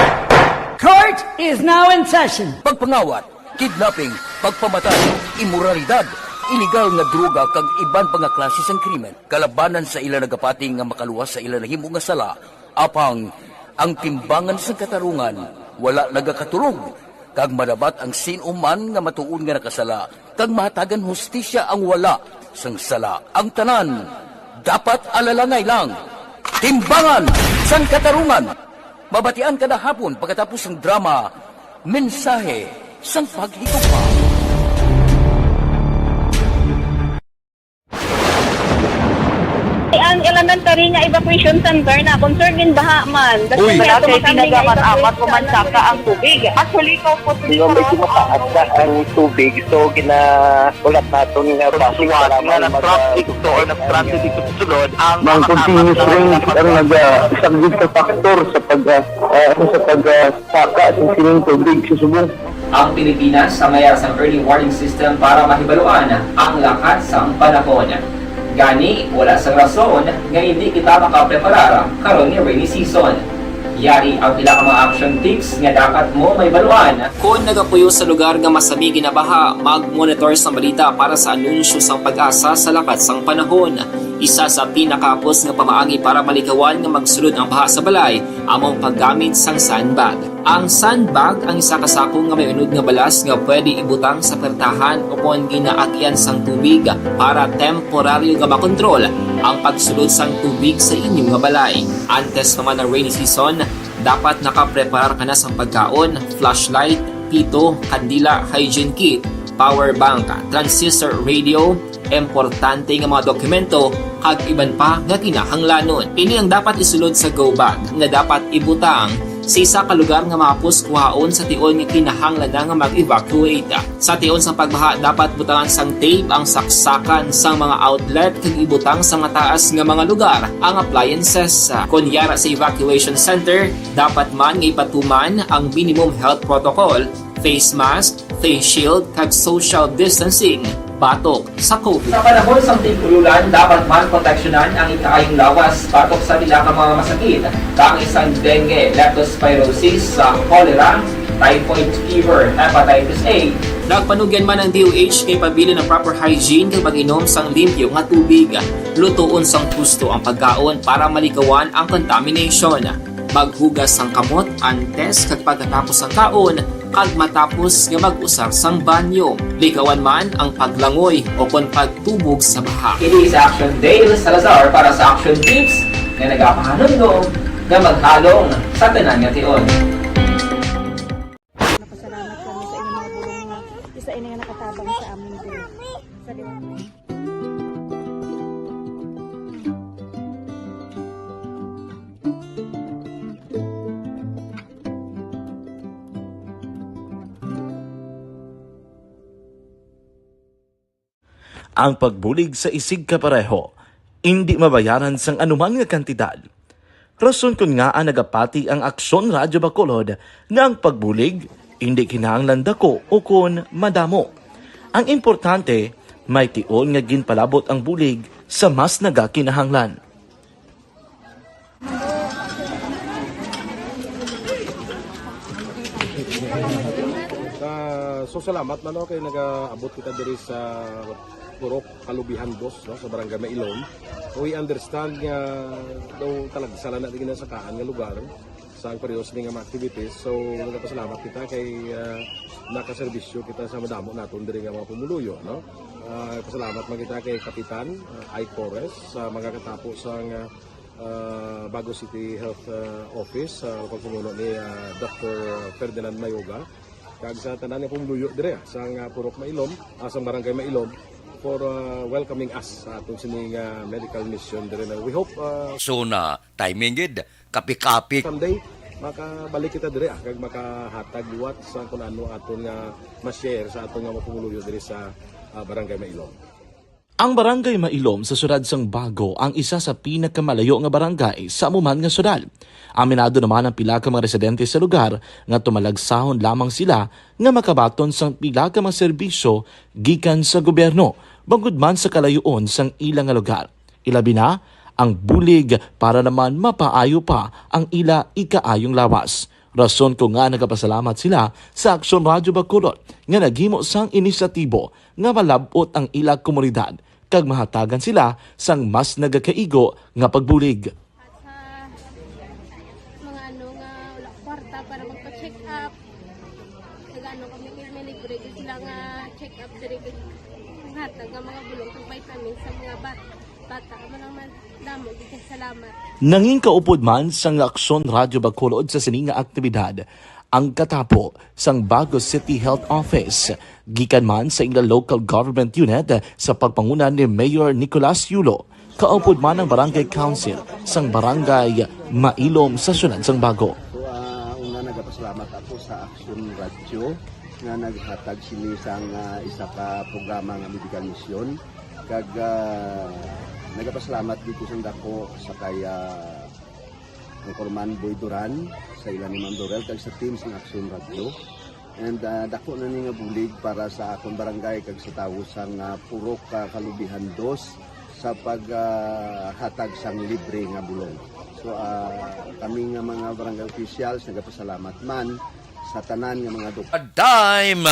Court is now in session. Pagpangawat, kidnapping, pagpamatay, imoralidad, iligal nga droga kag iban pa nga klase sang krimen. Kalabanan sa ila nagapati nga makaluwas sa ila nahimo nga sala, apang ang timbangan sang katarungan wala nagakaturog, kag madabat ang sin-o man nga matuod nga nakasala, kag mahatagan hustisya ang wala sang sala. Ang tanan dapat alalangay lang. Timbangan sang Katarungan. Mabatian kada hapon pagkatapos sang drama, Mensahe sang Paghigugma. Ang elementary nga evacuation center na concerned in baha man. Uy, wala kay tinaga man amat ko man saka ang tubig. Actually, ko po. Di ba medyo mataas na ang tubig, so ginahulat naton nga basi nga nag-traffic to or nag-transit dito sa sulod ang mga continuous rain ang nag-, ah, isang good factor sa pag, ah, ah, ano, sa pag, ah, saka sa sining tubig sa subong. Ang Pilipinas sa mayar sang early warning system para mahibaluan ang lakat sang panahon. Gani, wala sang rason nga hindi kita makapreparar karon nga rainy season. Yari ang pila ka mga action tips nga dapat mo mahibaluan. Kon nagapuyo sa lugar nga masami ginabaha, mag-monitor sang balita para sa anunsyo sang PAGASA sa lakat sang panahon. Isa sa pinakahapos nga pamaagi para malikawan nga magsulod ang baha sa balay amo ang paggamit sang sandbag. Ang sandbag ang isa ka sako nga may unod nga balas nga pwede ibutang sa pertahan o kon ginaagyan sang tubig para temporaryo nga makontrol ang pagsulod sang tubig sa inyo nga balay. Antes pa man ang rainy season, dapat nakapreparar ka na sang pagkaon, flashlight, pito, kandila, hygiene kit, power bank, transistor radio, importante nga mga dokumento, kag iban pa nga kinahanglanon. Ini ang dapat isulod sa go bag nga dapat ibutang sa isa ka lugar nga mahapos kuhaon sa tion nga kinahanglan na nga mag-evacuate. Sa tion sang pagbaha, dapat butangan sang tape ang saksakan sang mga outlet kag ibutang sa mataas nga mga lugar ang appliances. Kon yara sa evacuation center, dapat man nga ipatuman ang minimum health protocol, face mask, face shield, kag social distancing batok sa COVID. Sa panahon sang tig-ululan, dapat man proteksyonan ang ikaayong lawas batok sa pila ka mga masakit, kaangay sang dengue, leptospirosis, sa cholera, typhoid fever, hepatitis A. Nagpanugyan man ang D O H nga ipabilin ang proper hygiene kag mag-inom sang limpyo nga tubig. Lutoon sang husto ang pagkaon para malikawan ang contamination. Maghugas sang kamot antes kag pagkatapos sang kaon kag matapos nga mag-usar sang banyo. Likawan man ang paglangoy o kon pagtubog sa baha. Ini si Action Dale Salazar para sa Action Tips nga nagapahanumdom nga maghalong sa tanan nga tion. Napasalamat kami sa inyong mga bulong nga isa ini nga nakatabang sa amin diri. Sa liwanag. Ang pagbulig sa isigkapareho indi mabayaran sang anuman nga kantidad. Rason kon ngaa nagapati ang Aksyon Radyo Bacolod nga ang pagbulig indi kinahanglan daku ukon madamo. Ang importante, may tion nga ginpalabot ang bulig sa mas nagakinahanglan. Ah, so salamat man, no, kay nagaabot kita diri sa Purok Kalubihan Dos, no, sa Barangay Mailom. We understand nga daw talagsa lang na di ginasakaan nga lugar sa ang pareho sini nga mga activities. So, nagapasalamat kita kay, ah, nakaserbisyo kita sa madamo naton diri nga mga pumuluyo, no? Ah, pasalamat man kita kay Kapitan, ah, Ike Torres sa mga katapo sa nga, ah, Bago City Health, ah, Office, sa pagpamuno ni, ah, Doctor Ferdinand Mayoga, kag sa tanan nga pumuluyo dire, ah, sa nga Purok Mailom, ah, sa Barangay Mailom, for, ah, welcoming us sa aton sini nga medical mission dire na we hope, ah, So na timing gid, kapi-kapi. Someday, makabalik kita dire, ah, kag makahatag liwat sa kung ano aton nga ma-share sa aton nga mga pumuluyo diri sa, ah, Barangay Mailom. Ang Barangay Mailom sa siyudad sang Bago ang isa sa pinakamalayo nga barangay sa amo man nga siyudad. Aminado naman ang pila ka mga residente sa lugar nga tumalagsahon lamang sila nga makabaton sang pila ka mga serbisyo gikan sa gobyerno, bangod man sa kalayoon sang ila nga lugar. Ilabi na ang bulig para naman mapaayo pa ang ila ikaayong lawas. Rason ko nga nagapasalamat sila sa Aksyon Radyo Bacolod nga naghimo sang inisyatibo nga malab-ot ang ila komunidad kag mahatagan sila sang mas nagakaigo nga pagbulig. At sa mga ano nga wala kwarta para magpa-check up, nag-ano kami, may libre din sila nga check up diri, kay hatag nga mga bulong kag vitamins sa mga bat-, bata. Amo lang man, damo gid kay salamat. Nangin kaupod man sang Aksyon Radyo Bacolod sa sini nga aktibidad ang katapo sang Bago City Health Office, gikan man sa ila local government unit sa pagpanguna ni Mayor Nicolas Yulo, kaupod man ang Barangay Council sang Barangay Mailom sa siyudad sang Bago. So, ah, una, nagapasalamat ako sa Action Radio nga naghatag sini sang, ah, isa ka programa nga medical mission. Kag, ah, nagapasalamat dito sa dako sa kay, ah, Anchorman Boy Duran, sa ila ni Ma'am Dorel, kag sa team sang Action Radio. And, ah, dako na ni nga bulig para sa akon barangay kag sa tawo sang, ah, Purok, ah, Kalubihan Dos, sa paghatag sang libre nga bulong. So, ah, kami nga mga barangay officials nagapasalamat man sa tanan nga mga dok- Time.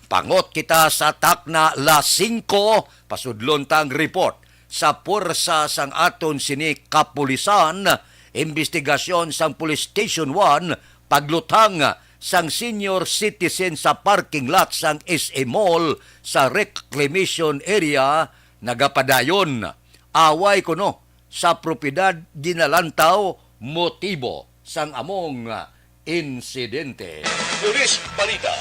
Pangot kita sa takna las singko, pasudlon ta ang report sa pwersa sang aton sini kapulisan. Imbestigasyon sang Police Station one, pagluthang sang senior citizen sa parking lot sang S A Mall sa reclamation area nagapadayon. Away kuno sa propiedad ginalantaw motibo sang among insidente. Police Balita.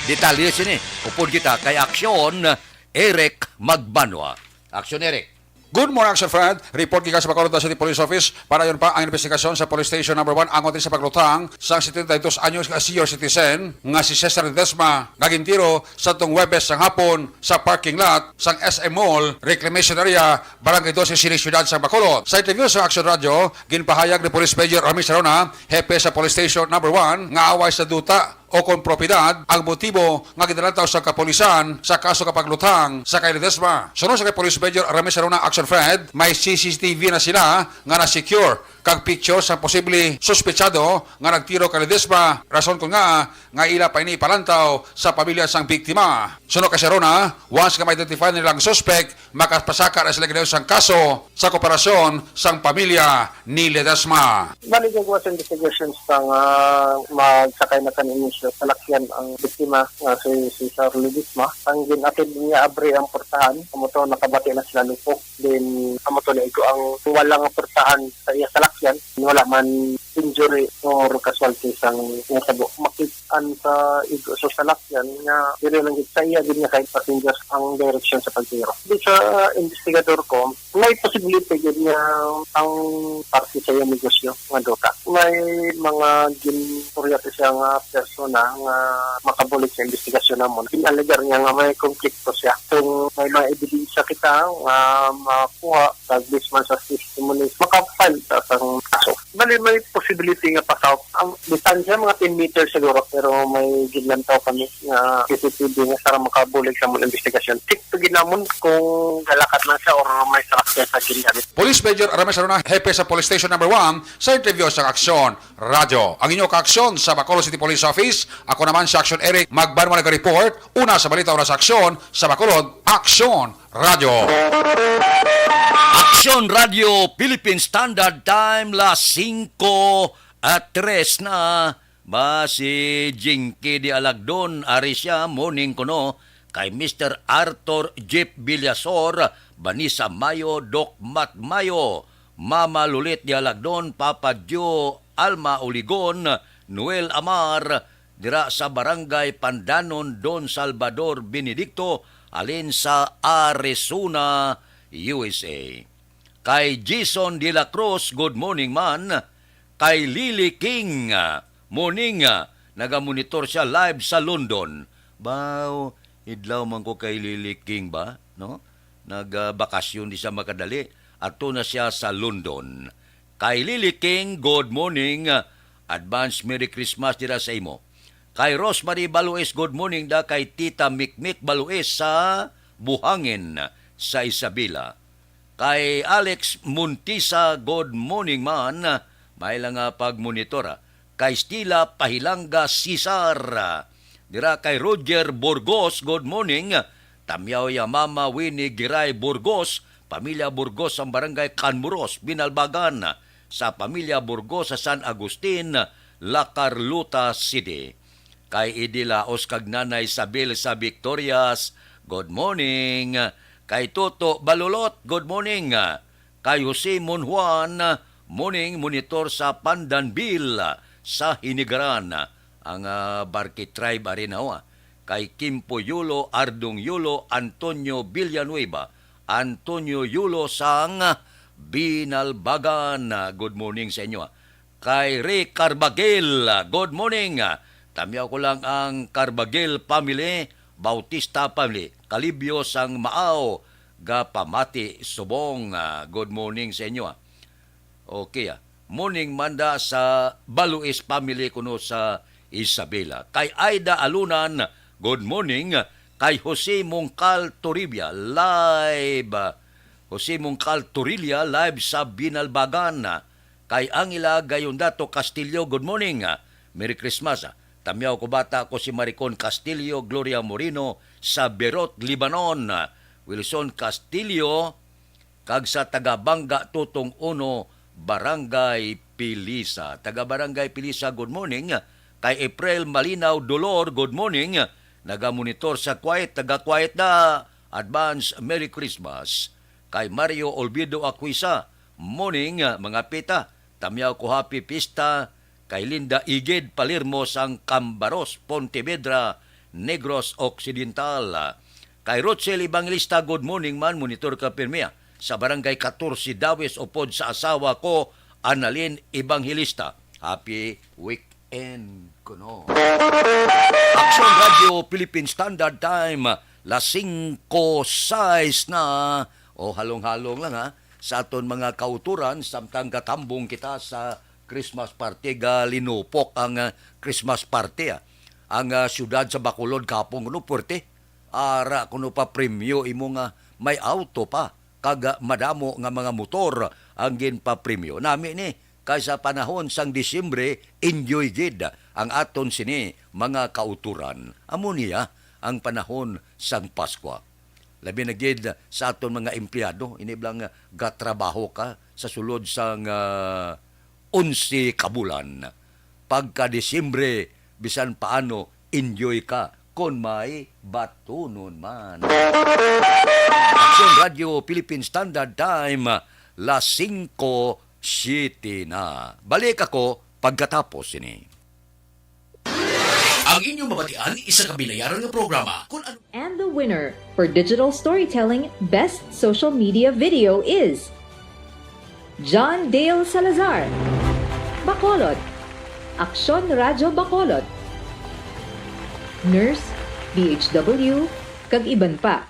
Detalye sini, upod kita kay Aksyon Eric Magbanwa. Aksyon Eric. Good morning, Action Fred. Report gikan sa Bacolod City Police Office. Padayon pa ang investigasyon sa Police Station Number One angot sa pagluthang sang setenta y dos anyos nga senior citizen nga si Cesar Ledesma nga gintiro sa tong Huwebes sang hapon sa parking lot sang S M Mall, Reclamation Area, Barangay Doce City, Siyudad sang Bacolod. Sa interview sa Action Radio, ginpahayag ni Police Major Rami Sarona, hepe sa Police Station Number One, nga away sa duta o kon propiedad ang motibo nga ginalantaw sa kapulisan sa kaso nga pagluthang sa kay Ledesma. Suno sa kay Police Major Rami Sarona, Action Fred, may C C T V na sila nga na-secure kag picture sa posible suspetsado nga nagtiro kay Ledesma, rason kon ngaa nga ila pa ini ipalantaw sa pamilya sang biktima. Suno kay Sarona, once nga ma-identify nila ang suspect, makapasaka na sila ginayon sang kaso sa kooperasyon sang pamilya ni Ledesma. Bali, gagawa sa investigations pa nga magsakay na kan inisyo salakyan ang biktima nga si Cesar Ledesma. Ang gin-atid niya abri ang portahan, amo to nakabati na sila lupok. Then, amo to naigo ang wala nga portahan sa iya salakyan. Wala man injury or casualty sang natabo. Makit-an sa igo sa salakyan nga diri lang gid sa iya gid nga side passenger ang direksyon sa pagtiro. Di sa investigador ko, may possibility gid nga ang parte sa iya negosyo nga duta. May mga ginturya pa siya nga persona nga makabulig sa investigasyon namon. Gin-alegar niya nga may konflikto siya. Kung may mga ebidensya kita nga makuha, sa Bisman sa testimonies, makafile ta sang kaso. Bali, may possibility nga pa-south. Ang distansya, mga ten meters siguro, pero may ginlantaw kami nga C C T V nga para makabulig sa among investigasyon. Check to gid namon kung galakat lang siya or may salakyan sa gingamit. Police Major Ramesh Aruna, hepe sa Police Station Number One, sa interview sa Aksyon Radyo. Ang inyo kaaksyon sa Bacolod City Police Office, ako naman si Aksyon Eric Magbanwa nag-report, una sa balita, oras sa aksyon, sa Bacolod, Aksyon Radyo. Aksyon Radyo, Philippine Standard Time, las singko at tres na. Ba, si Jinky de Alagdon, ari siya, morning kuno, kay Mister Arthur Jeep Villasor, Vanessa Mayo, Doc Matt Mayo, Mama Lulit de Alagdon, Papa Joe, Alma Uligon, Noel Amar, dira sa Barangay Pandanon, Don Salvador Benedicto, halin sa Arizona, U S A. Kay Jason de la Cruz, good morning man. Kay Lily King, ah, morning, ah, nagamonitor siya live sa London. Baw, idlaw man ko kay Lily King ba, no? Nagbakasyon di siya makadali. Ato na siya sa London. Kay Lily King, good morning. Advance Merry Christmas dira sa imo. Kay Rosemary Baluis, good morning da kay Tita Mikmik Baluis sa Buhangin sa Isabela. Kay Alex Montisa, good morning man. May lang nga pagmonitor, ah. Kay Stila Pahilanga Cesar. Dira kay Roger Burgos, good morning. Tamyaw ya Mama Winnie Giray Burgos, pamilya Burgos sa Barangay Canmuros, Binalbagan, sa pamilya Burgos sa San Agustin, La Carlota City. Kay Idi Laos kag Nanay Sabil sa Victorias, good morning. Kay Toto Balulot, good morning. Kay Jose Monjuan, morning, monitor sa Pandanville, sa Hinigaran. Ang, ah, Barque Tribe ari na, oh, ah. Kay Kimpo Yulo, Ardong Yulo, Antonio Villanueva, Antonio Yulo sang Binalbagan. Good morning sa inyo, ah. Kay Ray Carbagil, good morning. Tamyaw ko lang ang Carbagil family, Bautista family, Kalibyo sang Maaw, gapamati subong. Ah, good morning sa inyo, ah. Okay, ah. Morning manda sa Baluis family kuno sa Isabela. Kay Aida Alunan, good morning. Kay Jose Mongcal Toribia, live, ah, Jose Mungkal Torilla, live sa Binalbagan. Kay Angela Gayondato Castillo, good morning. Merry Christmas. Tamyaw ko bata ko si Maricon Castillo, Gloria Moreno sa Beirut, Lebanon. Wilson Castillo, kag sa taga Bangga Tutong Uno, Barangay Pilisa. Taga Barangay Pilisa, good morning. Kay April Malinaw Dolor, good morning. Nagamonitor sa Kuwait, taga Kuwait na. Advance Merry Christmas. Kay Mario Olvido Aquisa, morning, mga pita. Tamyaw ko happy pista. Kay Linda Igid Palirmo sang Cambaros, Pontevedra, Negros Occidental. Kay Rochelle Evangelista, good morning man, monitor ka pirmi, ah, sa Barangay Katorse Dawis, upod sa asawa ko, Annalyn Evangelista. Happy weekend kuno. Action Radio Philippine Standard Time, las singko sais na. O, halong-halong lang, ha, sa aton mga kauturan, samtang gatambong kita sa Christmas party, galinupok ang, ah, Christmas party, ah. Ang, ah, siyudad sa Bacolod kapon kuno puwerte. Ara kuno pa premyo imo nga may auto pa, kag, ah, madamo nga mga motor ang ginpapremyo. Nami ni, kay sa panahon sang Disyembre, enjoy gid ang aton sini mga kauturan. Amo niya ang panahon sang Paskwa. Labi na gid sa aton mga empleyado, ini bala nga gatrabaho ka sa sulod sang, ah, onse ka bulan. Pagka Disyembre, bisan paano, enjoy ka kon may batunon man. Aksyon Radio Philippine Standard Time, las singko siete na. Balik ako pagkatapos sini. Ang inyong mabatian, isa ka binayaran nga programa. Kung ano And the winner for digital storytelling best social media video is John Dale Salazar, Bacolod, Aksyon Radyo Bacolod, Nurse, D H W, kag iban pa.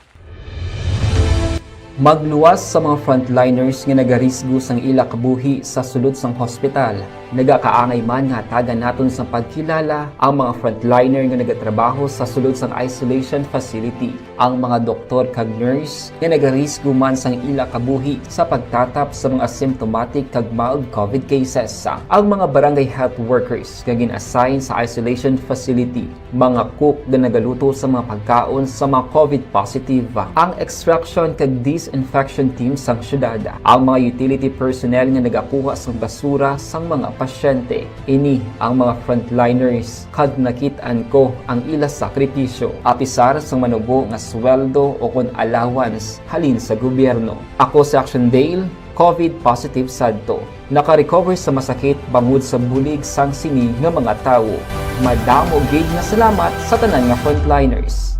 Magluwas sa mga frontliners nga nagarisgo sang ila kabuhi sa sulod sang hospital. Nagakaangay man nga hatagan naton sang pagkilala ang mga frontliner nga nagatrabaho sa sulod sang isolation facility, ang mga doktor kag nurse nga nagarisgo man sang ila kabuhi sa pagtatap sa mga symptomatic kag mild covid cases, ang mga barangay health workers nga gin-assign sa isolation facility, mga cook nga nagaluto sa mga pagkaon sa mga covid positive, ang extraction kag disinfection team sang syudad, ang mga utility personnel nga nagakuha sang basura sang mga pasyente. Ini ang mga frontliners, kag nakit-an ko ang ila sakripisyo, apisar sang manubo nga sweldo o kon allowance halin sa gobyerno. Ako si Action Dale, covid positive sadto. Naka-recover sa masakit bangod sa bulig sang sini nga mga tawo. Madamo gid nga salamat sa tanan nga frontliners.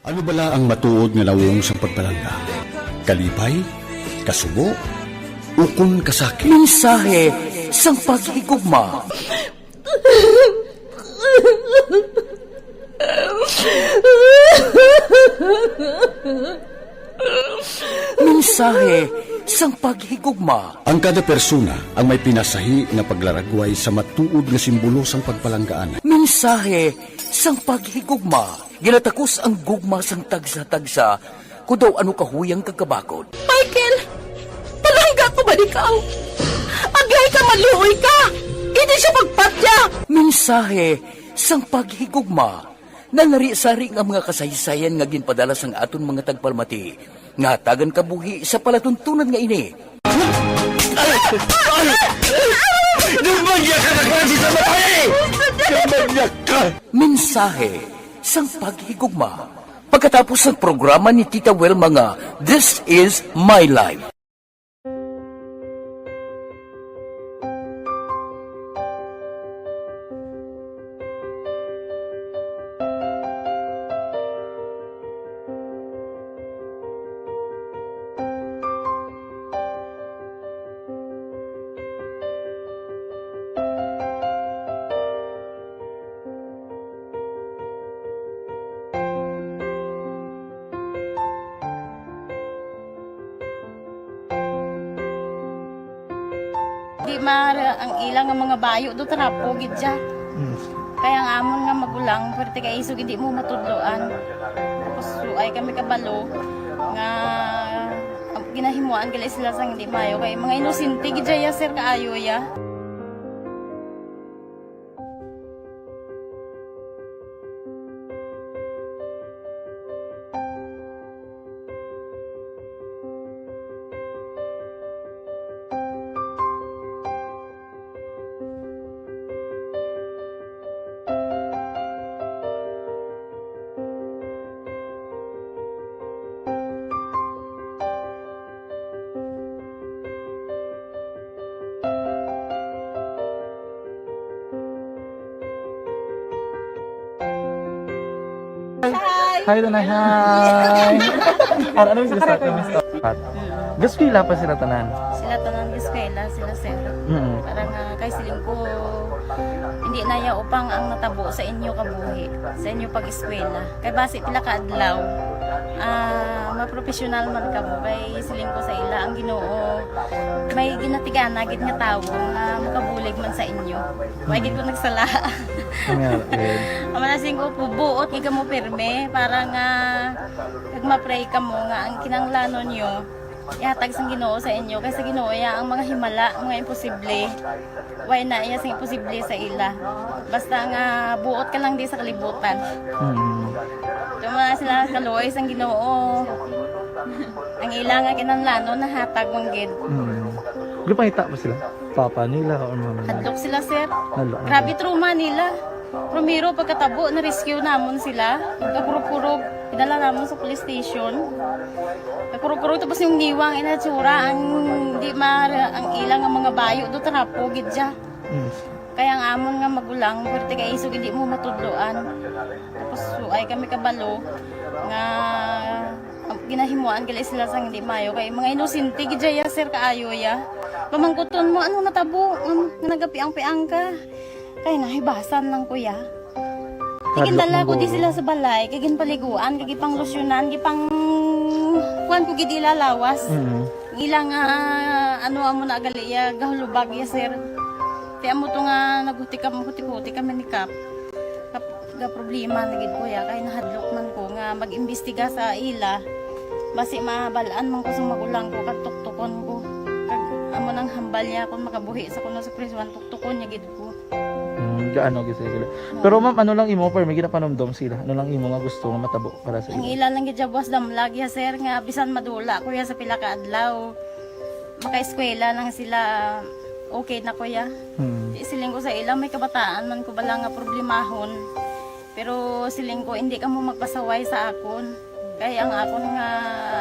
Ano bala ang matuod nga nawong sang pagpalangga? Kalipay? Kasubo? Ukon kasakit? Mensahe sang paghigugma. Mensahe sang paghigugma. Ang kada persona ang may pinasahi nga paglaragway sa matuod nga simbolo sang pagpalanggaan. Mensahe sang paghigugma. Ginatakos ang gugma sang tagsa-tagsa, kon daw ano kahuyang kag kabakod. Michael! Palangga ko ba ikaw? Agay ka, maluoy ka! Hindi siya pagpatya! Mensahe sang paghigugma. Nalari-sari nga mga kasaysayan nga ginpadala sang aton mga tagpalamati nga hatagan kabuhi sa palatuntunan nga ini. Ay! Ay! Demonyo ka na klase sa babae! Demonyo ka! Mensahe sang paghigugma. Pagkatapos sang programa ni Tita Wilma nga This Is My Life. Di mara ang ila nga mga bayo do trapo gid siya. Mm. Kaya ang amon nga magulang, pwerte kay isog hindi mo matudloan. Tapos suay kami kabalo nga ang Muan gali sila sang hindi maayo kay mga inosente gid ya, sir, kaayo ya. Hi! Hi, Tanay. Hi! Ano, ano yung sila sa akin? Gaeskwela pa sila tanan? Sila tanan gaeskwela, sila sir. Mm. Parang, ah, kay siling ko, hindi na ya upang ang natabo sa inyo kabuhi, sa inyo pag-eskwela. Kay basi pila ka adlaw, ah, mapropesyonal man kamo. Kay siling ko sa ila, ang Ginoo may ginatigana gid nga tawo nga makabulig man sa inyo. Wa gid ko nagsala. Nga, eh. Ang mga siling ko, buot gid kamo pirme para nga kag ma-pray kamo nga ang kinahanglanon nyo ihatag sang Ginoo sa inyo, kay sa Ginoo iya ang mga himala, mga imposible. Way na iya sing imposible sa ila. Basta nga buot ka lang di sa kalibutan. Mm. Tuma sila kaluoy sang Ginoo. Ang ila nga kinahanglanon nahatag man gid. Mm. Gipangita ba sila? Papa nila or mama nila? Hadlok sila, sir. Hadlok, Grabe okay. trauma nila. Primero, pagkatabo, na-rescue namon sila. Nagkakurog-kurog, idala namon sa police station. Nagkurog-kurog, tapos yung niwang inatsura, ang di ma-, ang ilang ang mga bayo do, trapo, gid siya. Mm. Kaya ang amon nga magulang, pwerte kay isog, hindi mo matudloan. Tapos, so, ay kami kabalo nga, um, ginahimuan gali sila sang hindi maayo. Kay mga inosente gid ya, sir, kaayo ya. Pamangkuton mo, ano natabo? Um, nagapiang-piang ka. Kay nahibasan lang, kuya. Hadlok Tigindala man ko di guro. sila sa balay, kay ginpaliguan, kay gipanglusyonan, gipang kuan ko gid ila lawas. Mm. Ila nga, ano, amo na gali ya, gahulubag ya, sir. Ti amo to nga naghuti kam-, huti-huti kami ni Kap. Kap-, ga problema na gid ko ya, kay nahadlok man ko nga mag-imbestiga sa ila. Basi mabal-an man ko sa magulang ko, kag tuktukon ko. Kag amo nang hambal niya kung makabuhi sa kuno sa prisuan, tuktukon niya gid ko. Hmm, gaano gid sila? Pero ma'am, ano lang imo, pero may ginapanumdom sila? Ano lang imo nga gusto nga matabo para sa Ang ila? ila lang gid ya buwas damlag ya, sir, nga bisan madula ko ya sa pila ka adlaw, makaeskwela lang sila, okay na ko ya. Hmm. Siling ko sa ila, may kabataan man ko bala nga problemahon. Pero siling ko, hindi kamo magpasaway sa akon. Kay ang akon nga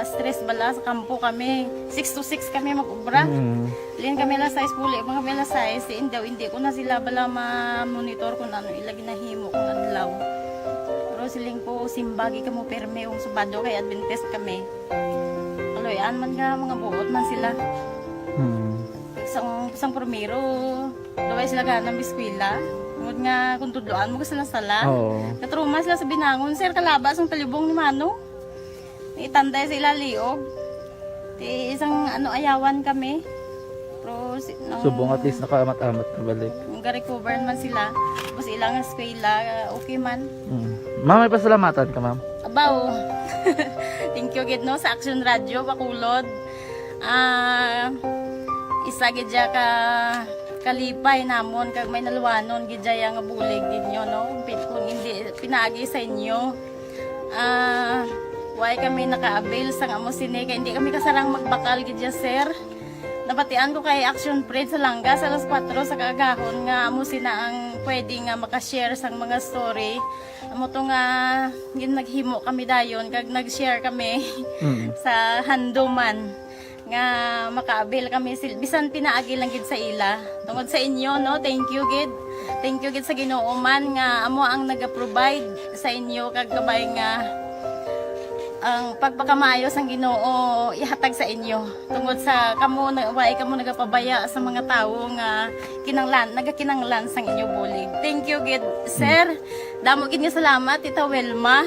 stress bala sa kampo kami, six to six kami mag-obra. Mm. Lin kami alas sais, puli pa kami alas sais. Si Indaw, hindi ko na sila bala ma-monitor kung ano ila ginahimo kung adlaw. Pero siling ko, simbagi kamo pirme kung Sabado kay Adventist kami. Kaloy-an man nga mga buot man sila. Mm. Sang, sang primero, Luway sila gana mag-eskwela. Tungod nga kung tudloan mo, sila sala. Oo. Katruma sila sa binangon, sir, kalaba sang talibong ni Mano. Itanday sa ila liog. Ti isang, ano, ayawan kami. Pero si, nang Subong at least nakaamat-amat na balik. Nag-recover naman sila. Tapos ilang eskwela, okay man. Mm. Ma'am, may pasalamatan ka, ma'am? Abaw. Thank you gid, no, sa Action Radio, Bacolod. Ah, isa gid siya ka kalipay namon kag may naluwanon gid siya nga bulig gid nyo, no? Pi-, kung hindi pinaagi sa inyo, ah, way kami naka-avail sang amo sini kay hindi kami kasarang magbakal gid siya, sir. Nabatian ko kay Action Fred sa Langga sa alas kuwatro sa kaagahon nga amo sina ang pwede nga maka-share sang mga story. Amo to nga gin-, naghimo kami dayon kag nag-share kami Mm. sa handuman nga maka-avail kami sil-, bisan pinaagi lang gid sa ila. Tungod sa inyo, no, thank you gid. Thank you gid sa Ginoo man nga amo ang naga-provide sa inyo kag kabay nga ang pagpakamaayo sang Ginoo ihatag sa inyo. Tungod sa kamo na, way kamo nagapabaya sa mga tawo nga kinanglan, nagakinanglan sang inyo bulig. Thank you gid, sir. Damo gid nga salamat, Tita Wilma.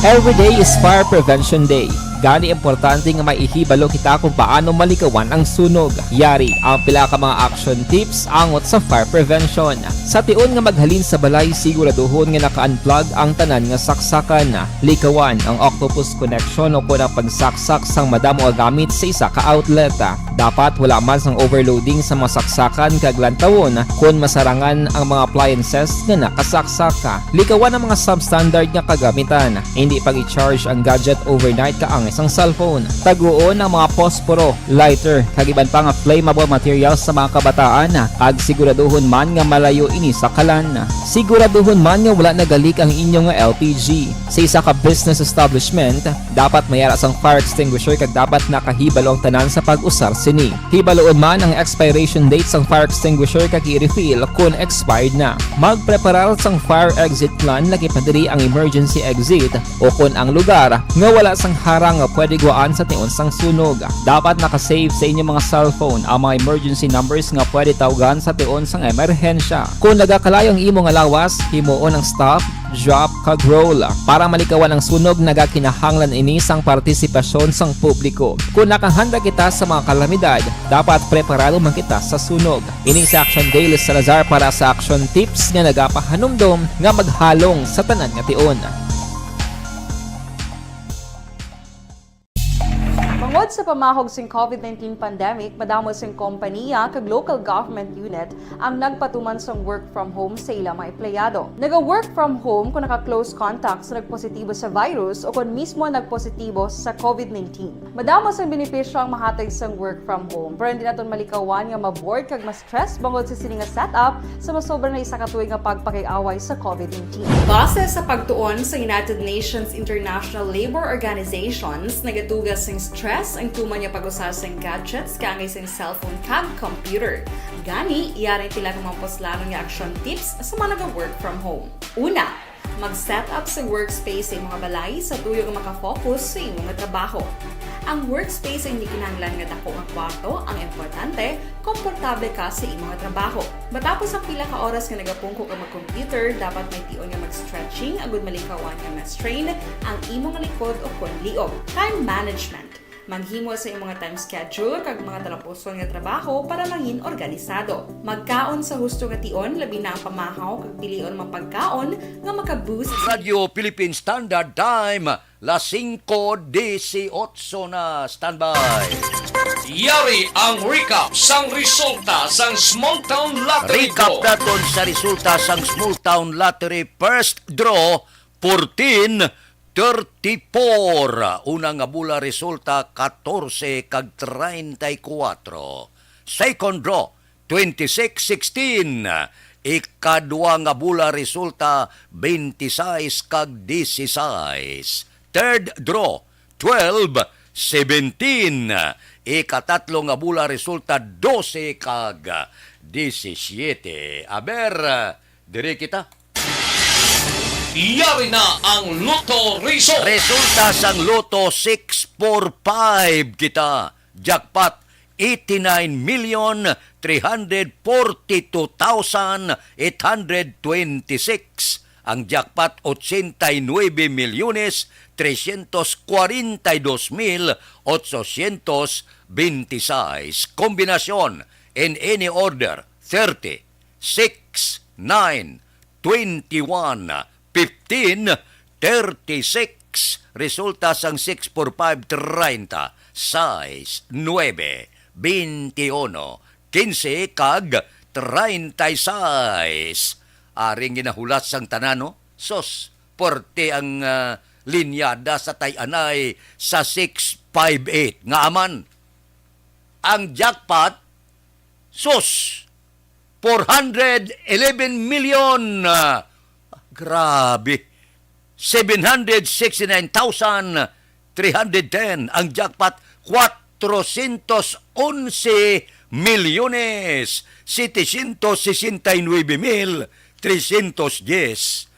Every day is Fire Prevention Day. Gani, importante nga may ihibalo kita kung paano malikawan ang sunog. Yari ang pila ka mga action tips angot sa fire prevention. Sa tion nga maghalin sa balay, siguraduhon nga naka-unplug ang tanan nga saksakan. Likawan ang octopus connection o kon ang pagsaksak sang madamo nga gamit sa isa ka outlet. Dapat wala man sang overloading sa mga saksakan kag lantawon kon masarangan ang mga appliances nga nakasaksak. Likawan ang mga substandard nga kagamitan. Hindi pag-i-charge ang gadget overnight kaangay sang cellphone. Taguon ang mga posporo, lighter, kag iban pa nga flammable materials sa mga kabataan, kag siguraduhon man nga malayo ini sa kalan. Siguraduhon man nga wala nagalik ang inyo nga L P G. Sa isa ka business establishment, dapat may ara sang fire extinguisher kag dapat nakahibalo ang tanan sa pag-usar sini. Hibaluon man ang expiration date sang fire extinguisher kag i-refill kon expired na. Magpreparar sang fire exit plan, lakip na diri ang emergency exit, o kon ang lugar nga wala sang harang nga pwede guwaan sa tion sang sunog. Dapat naka-save sa inyong mga cellphone ang mga emergency numbers nga pwede tawgan sa tion sang emerhensya. Kon nagakalayo ang imo nga lawas, himuon ang stop, drop, kag roll. Para malikawan ang sunog, nagakinahanglan ini sang partisipasyon sang publiko. Kon nakahanda kita sa mga kalamidad, dapat preparado man kita sa sunog. Ini si Action Daily Salazar para sa Action Tips nga nagapahanumdom nga maghalong sa tanan nga tion. Bangod sa pamahog sing covid nineteen pandemic, madamo sing kompaniya kag local government unit ang nagpatuman sang work from home sa ila mga empleyado. Naga-work from home kung naka-close contact sa nagpositibo sa virus o kon mismo nagpositibo sa covid nineteen. Madamo sang benepisyo ang mahatag sang work from home, pero hindi naton malikawan nga ma-bored kag ma-stress bangod sa sini nga setup sa masobra na isa ka tuig nga pagpakig-away sa covid nineteen. Base sa pagtuon sa United Nations International Labor Organizations, nagatuga sing stress ang tuman nga pag-usa sing gadgets kaangay sing cellphone kag computer. Gani, yari ang pila ka mga puslanon nga action tips sa mga naga-work from home. Una, mag-set up sa workspace sa imong balay sa tuyo nga maka-focus sa imo nga trabaho. Ang workspace ay hindi kinahanglan nga dako nga kwarto, ang importante, komportable ka sa imo nga trabaho. Matapos ang pila ka oras nga nagapungko ka mag-computer, dapat may tion nga mag-stretching agud malikawan nga ma-strain ang imo nga likod o kon liog. Time management. Maghimo sa imong nga time schedule kag mga talapuson nga trabaho para mangin organisado. Magkaon sa husto nga tion, labi na ang pamahaw, kag pilion ang mga pagkaon nga maka-boost. Radyo Philippine Standard Time, las singko disiotso na. Standby. Yari ang recap sang resulta sang Small Town Lottery Recap Draw. Naton sa resulta sang Small Town Lottery First Draw, fourteen thirty-four. Una nga bola resulta, katorse kag treinta y cuatro. Second draw, twenty-six sixteen. Ikadua nga bola resulta, twenty-six kag dieciséis. Third draw, twelve seventeen. Ikatatlo nga bola resulta, dose kag disisyete. Aber, diri kita. Yari na ang Lotto Result. Resulta sang Lotto six four five kita. Jackpot, eighty-nine million three hundred forty-two thousand eight hundred twenty-six. Ang jackpot, ochenta y nuebe milyones trescientos cuarenta y dos mil ochocientos veintiséis. Kombinasyon, in any order, thirty, six, nine, twenty-one, fifteen, thirty-six. Resulta sang six four five, treinta, sais, nuebe, veintiuno, quince, kag treinta y seis. Aring ginahulat sang tanan, no? Sus, porte ang, ah, linyada sa tay-anay sa six five eight. Nga aman, ang jackpot, sus, four hundred eleven million. Ah, grabe. Seven hundred sixty-nine thousand three hundred ten. Ang jackpot, cuatrocientos once milyones setecientos sesenta y nueve mil trescientos diez.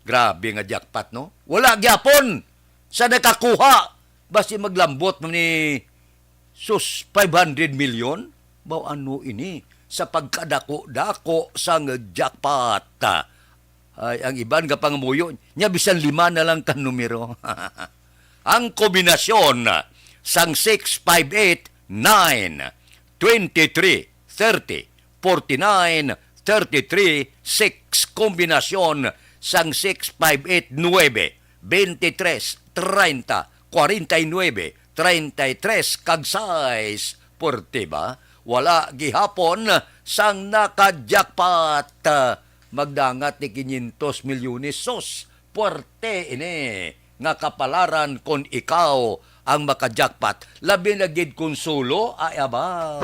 Grabe nga jackpot, no? Wala gyapon sa nakakuha. Basi maglambot man ni, sus, five hundred million? Baw ano ini sa pagkadako-dako sang jackpot? Ay, ang iban nga pangamuyo, nya bisan lima na lang ka numero. Ang kombinasyon sang six five eight nine, twenty-three, thirty, forty-nine, thirty-three, six, kombinasyon sang six five eight, nuebe, twenty-tres, treinta, cuarenta y nueve, treinta y tres, kag sais. Puwerte ba? Wala gihapon sang naka-jackpot. Magdangat ni quinientos milyones. Sus, puwerte ini nga kapalaran kon ikaw ang maka-jackpot. Labi na gid kon solo, ay aba.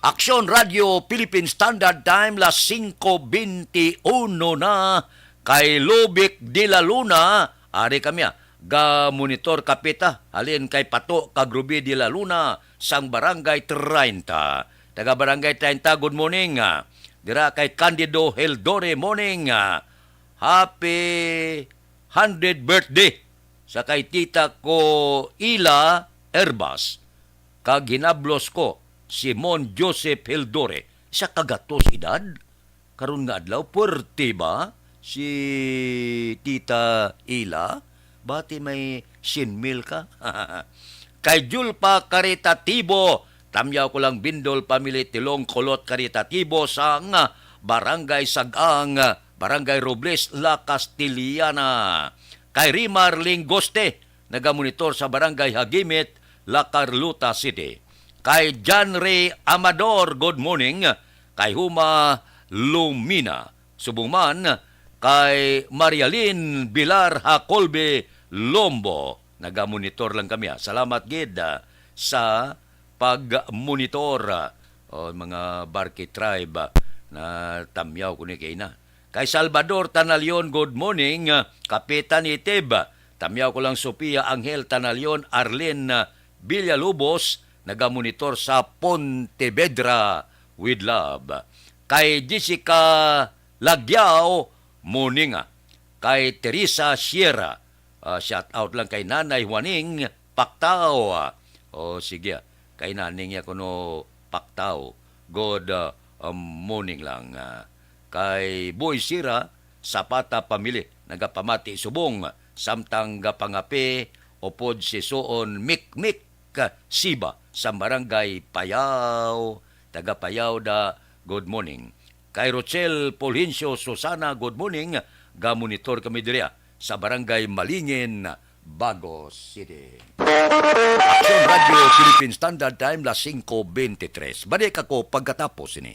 Aksyon Radio Philippine Standard Time, las singko benti uno na. Kay Lubic de la Luna, ari kami, ah, ga-monitor kapita, halin kay Pato kag Ruby de la Luna sang Barangay treinta. Taga Barangay treinta, good morning, ah. Dira kay Candido Heldore, morning, ah. Happy hundred birthday sa kay tita ko Ila Herbas, kag hinablos ko si Mon Joseph Heldore, isa ka gatos edad. Karon nga adlaw, puwerte ba si Tita Ila? Bati may sien mil ka. Kay Julpa Caritatibo, tamyaw ko lang Bindol family, Tilong Kulot Caritatibo sang Barangay Sag-ang, Barangay Robles, La Castellana. Kay Rimar Lingoste, nagamonitor sa Barangay Hagimit, La Carlota City. Kay John Ray Amador, good morning. Kay Huma Lumina, subong man kay Marialin Bilar Hacolbe Lombo. Nagamonitor lang kami, ah. Salamat gid, ah, sa pagmonitor, ah. O, mga Barkay tribe, ah, na tamyaw ko ni kay na. Kay Salvador Tanalion, good morning, ah, Kapitan Itib. Tamyaw ko lang Sofia Angel Tanalion, Arlene, ah, Villalobos, nagamonitor sa Pontevedra with love. Kay Jessica Lagyao, morning, ah. Kay Teresa Sierra, ah, shout out lang kay Nanay Juaning Pactao, ah. O, sige, ah. Kay Naning ya kuno Pactao. Good, ah, um, morning lang, ah. Kay Boy Sira, Zapata family, nagapamati subong, samtang gapangape upod si Suon Mikmik Siba sa Barangay Payao. Taga Payao da, good morning. Kay Rochelle Fulgencio Susana, good morning. Gamonitor kami diri, ah, sa Barangay Malingin, Bagos City. Aksyon Radio Philippine Standard Time, las singko bentitres. Balik ako pagkatapos ini.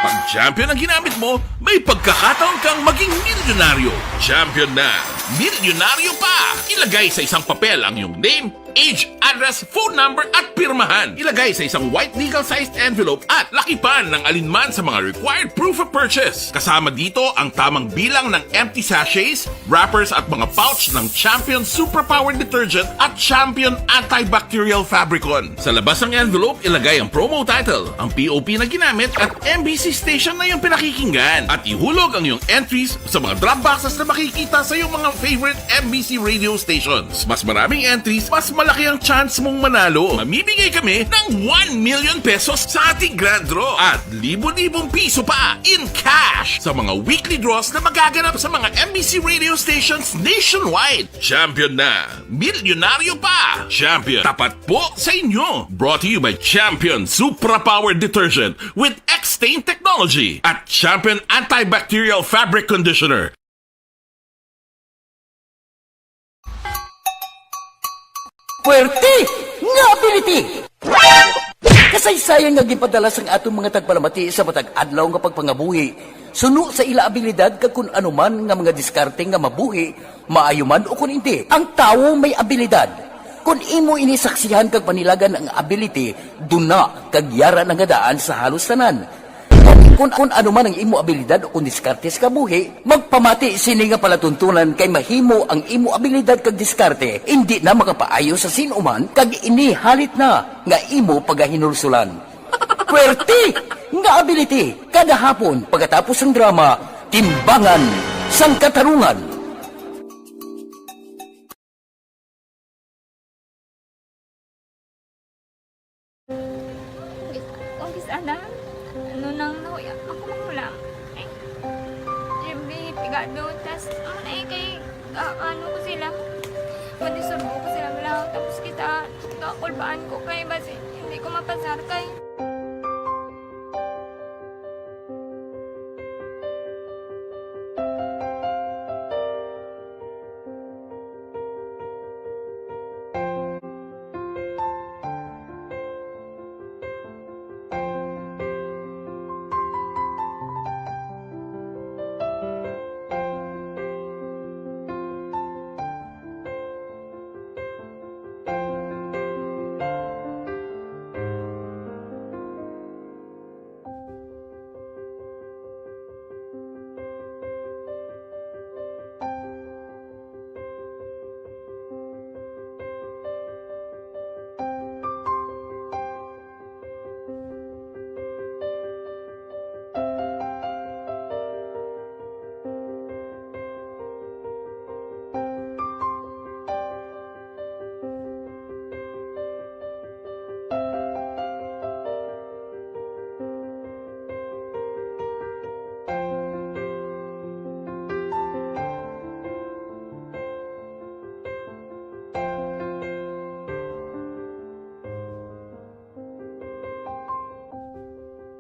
Pag champion ang ginamit mo, may pagkakataon kang maging milyonaryo. Champion na, milyonaryo pa! Ilagay sa isang papel ang iyong name, age, address, phone number, at pirmahan. Ilagay sa isang white legal-sized envelope at lakipan ng alinman sa mga required proof of purchase. Kasama dito ang tamang bilang ng empty sachets, wrappers at mga pouch ng Champion Superpower Detergent at Champion Antibacterial Fabricon. Sa labas ng envelope, ilagay ang promo title, ang P O P na ginamit, at M B C station na iyong pinakikinggan. At ihulog ang iyong entries sa mga drop boxes na makikita sa iyong mga favorite M B C radio stations. Mas maraming entries, mas malaki ang chance mong manalo. Mamimigay kami ng one million pesos sa ating grand draw at libo-libong piso pa in cash sa mga weekly draws na magaganap sa mga M B C radio stations nationwide. Champion na! Milyonaryo pa! Champion, tapat po sa inyo! Brought to you by Champion Supra Power Detergent with X-Stain Technology at Champion Antibacterial Fabric Conditioner. Puwerte nga ability! Kasaysayan nga ginpadala sang aton mga tagpalamati sa matag adlaw nga pagpangabuhi, suno sa ila abilidad kag kun ano man nga mga diskarte nga mabuhi, maayo man o kun indi. Ang tawo may abilidad. Kon imo ini saksihan kag panilagan ang ability, duna kag yara na nga daan sa halos tanan. Kon, kon ano man ang imo abilidad o kon diskarte sa kabuhi, magpamati sini nga palatuntunan kay mahimo ang imo abilidad kag diskarte indi na makapaayo sa sin-o man kag ini halit na nga imo pagahinulsulan. Puwerte nga ability kada hapon pagkatapos sang drama, Timbangan sang Katarungan. Miss, oh, Miss Ana? Ano nang nahuya, ako magulang. Ay, Jimmy, pigado, tas, ano na eh, kay, ah, ano ko sila, madisturbo ko sila, wala, tapos kita, kakulbaan ko kay, basi, hindi ko mapasar kay.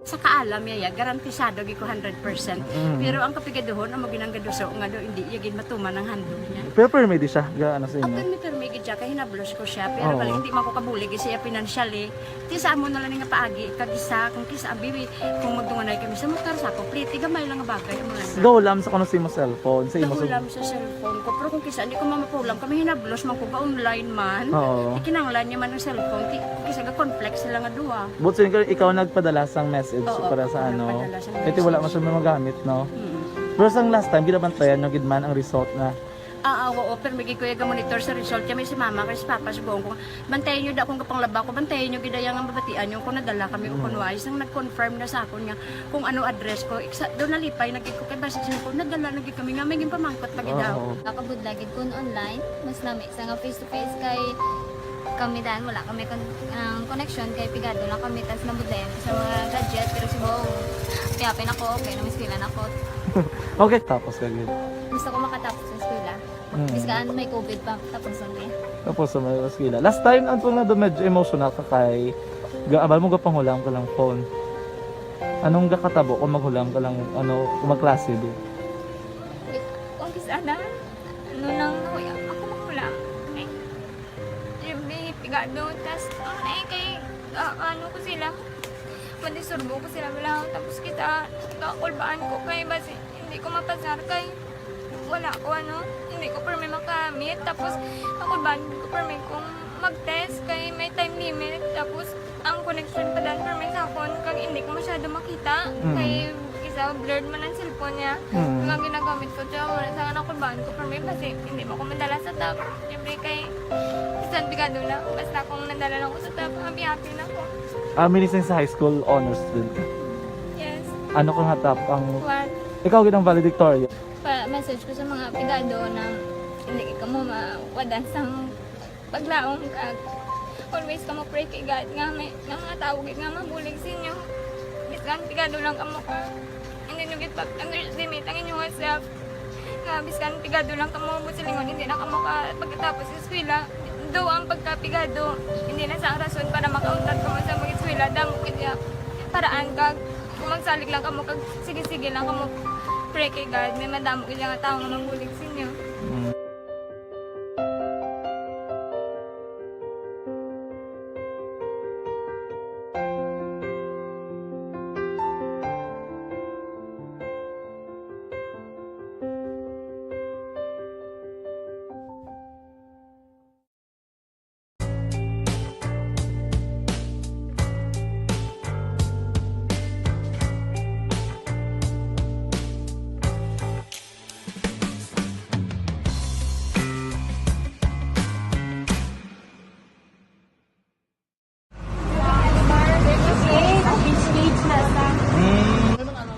Sa kaalam niya, ya, garantisado gid ko hundred percent. Mm. Pero ang kapigaduhon, amo ginang gaduso nga do, hindi iya gid matuman ang handog niya. Pero permi di siya, ga, ano sa inyo? Permi, permi gid siya, kay hinablos ko siya. Pero Oo. Bali, hindi man ko kabulig siya financially. Ti sa amo na lang nga paagi, kag isa, kung kisa, abi, kung magdunganay kami sa motor, sa ako, pliti, gamay lang nga bagay, amo lang. Gahulam sa kuno sa imo cellphone, sa imo Gahulam sa cellphone ko, pero kung kisa, hindi ko mamapulam, kami hinablos man ko, ga-online man. Oo. Ikinanglan niya man ang cellphone, ti, kisa ga-conflict sila nga duha. But so, ikaw, ikaw nagpadala sang message Oo, para sa ako ano? Nagpadala sang Kasi wala man message. Siya magamit, no? Mm. Pero sang last time, ginabantayan nyo gid man ang result na Ah, ah, oo, pero may gid ko iya ga-monitor sa result. Kami si mama, kay si papa, sugoon ko, bantayan nyo da kung kapanglaba ko, bantayan nyo gid iya nga mabatian nyo kung nadala kami o Mm. kung wala. Isang nag-confirm na sa akon nga kung ano address ko. Iksa, doon nalipay na gid ko kay basi siya ko, nadala na gid kami nga may ginpamangkot pa gid daw. Oo. Nakabudlay gid kun online, mas nami sa nga face to face kay kami dan wala kami kon-, ang connection kay pigado lang kami tas nabudlayan ko sa mga gadget pero si Bong, kaya pinako, okay, nang eskwela na ko. Okay, tapos ka gid. Gusto ko makatapos sa eskwela. Mm. Biskan may covid pa, tapos ang eh. Tapos sa mga eskwela. Last time, ang tunga do medyo emotional ka kay ga-, abal mo gapanghulam ka lang phone. Anong gakatabo kung maghulam ka lang, ano, kung magklase di? Wait, kung kis-, ana, ano nang nahuya, ako maghulam. Ay, Jimmy, pigado, tas, ano na eh, kay, ah, ano ko sila, madisturbo ko sila, wala, tapos kita, kakulbaan ko kay, basi, hindi ko mapasar kay, wala ko, ano, hindi ko permi makamit. Tapos, ako ba, hindi ko permi kung mag-test kay may time limit. Tapos, ang connection pa dan permi sa akon, kag hindi ko masyado makita. Mm. Kay isa, blurred man ang cellphone niya. Mm. Kag ang ginagamit ko, siya, wala sa anak ko, baan ko permi, basi hindi mo ko madala sa top. Siyempre, kay, bisan pigado na, basta kung nadala lang ko sa top, happy-happy na ko. Ah, minising sa high school, honors student ka? Yes. Ano ka nga top ang One. Ikaw gid ang valedictorian? Pa-message ko sa mga pigado na hindi ka mo mawadan sang paglaom kag always ka mo pray kay God nga may, nga mga tawo gid nga mabulig sa inyo. Bisan pigado lang kamo ka, hindi nyo gid pag-underestimate ang inyong self. Nga bisan pigado lang kamo, buot silingon, hindi na kamo ka pagkatapos sa eskwela. Do ang pagkapigado, hindi na sa rason para makauntat kamo sa mag-eskwela. Damo gid ya paraan kag kung magsalig lang kamo kag sige-sige lang kamo pray kay God, may madamo gid nga tawo nga mabulig sa inyo. Mm.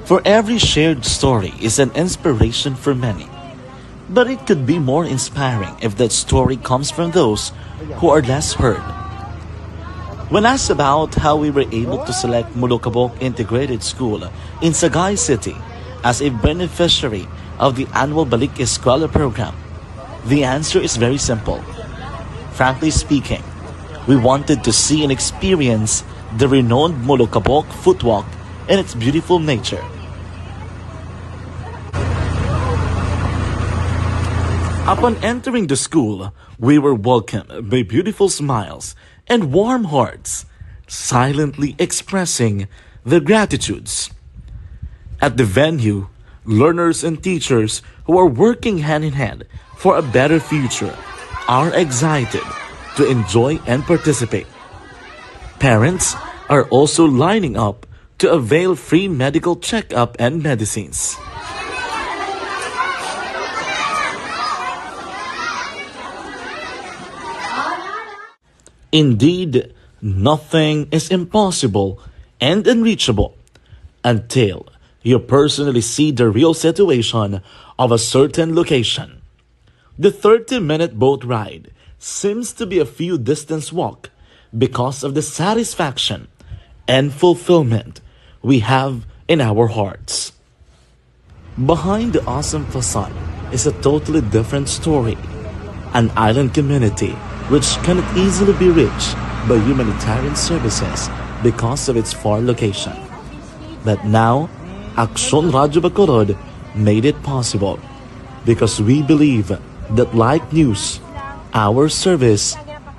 For every shared story is an inspiration for many. But it could be more inspiring if that story comes from those who are less heard. When asked about how we were able to select Molokabok Integrated School in Sagay City as a beneficiary of the annual Balik Eskwela program, the answer is very simple. Frankly speaking, we wanted to see and experience the renowned Molokabok Footwalk and its beautiful nature. Upon entering the school, we were welcomed by beautiful smiles and warm hearts, silently expressing their gratitudes. At the venue, learners and teachers who are working hand in hand for a better future are excited to enjoy and participate. Parents are also lining up to avail free medical checkup and medicines. Indeed, nothing is impossible and unreachable until you personally see the real situation of a certain location. The thirty-minute boat ride seems to be a few distance walk because of the satisfaction and fulfillment we have in our hearts. Behind the awesome facade is a totally different story. An island community which cannot easily be reached by humanitarian services because of its far location. But now, Aksyon Radyo Bacolod made it possible because we believe that, like news, our service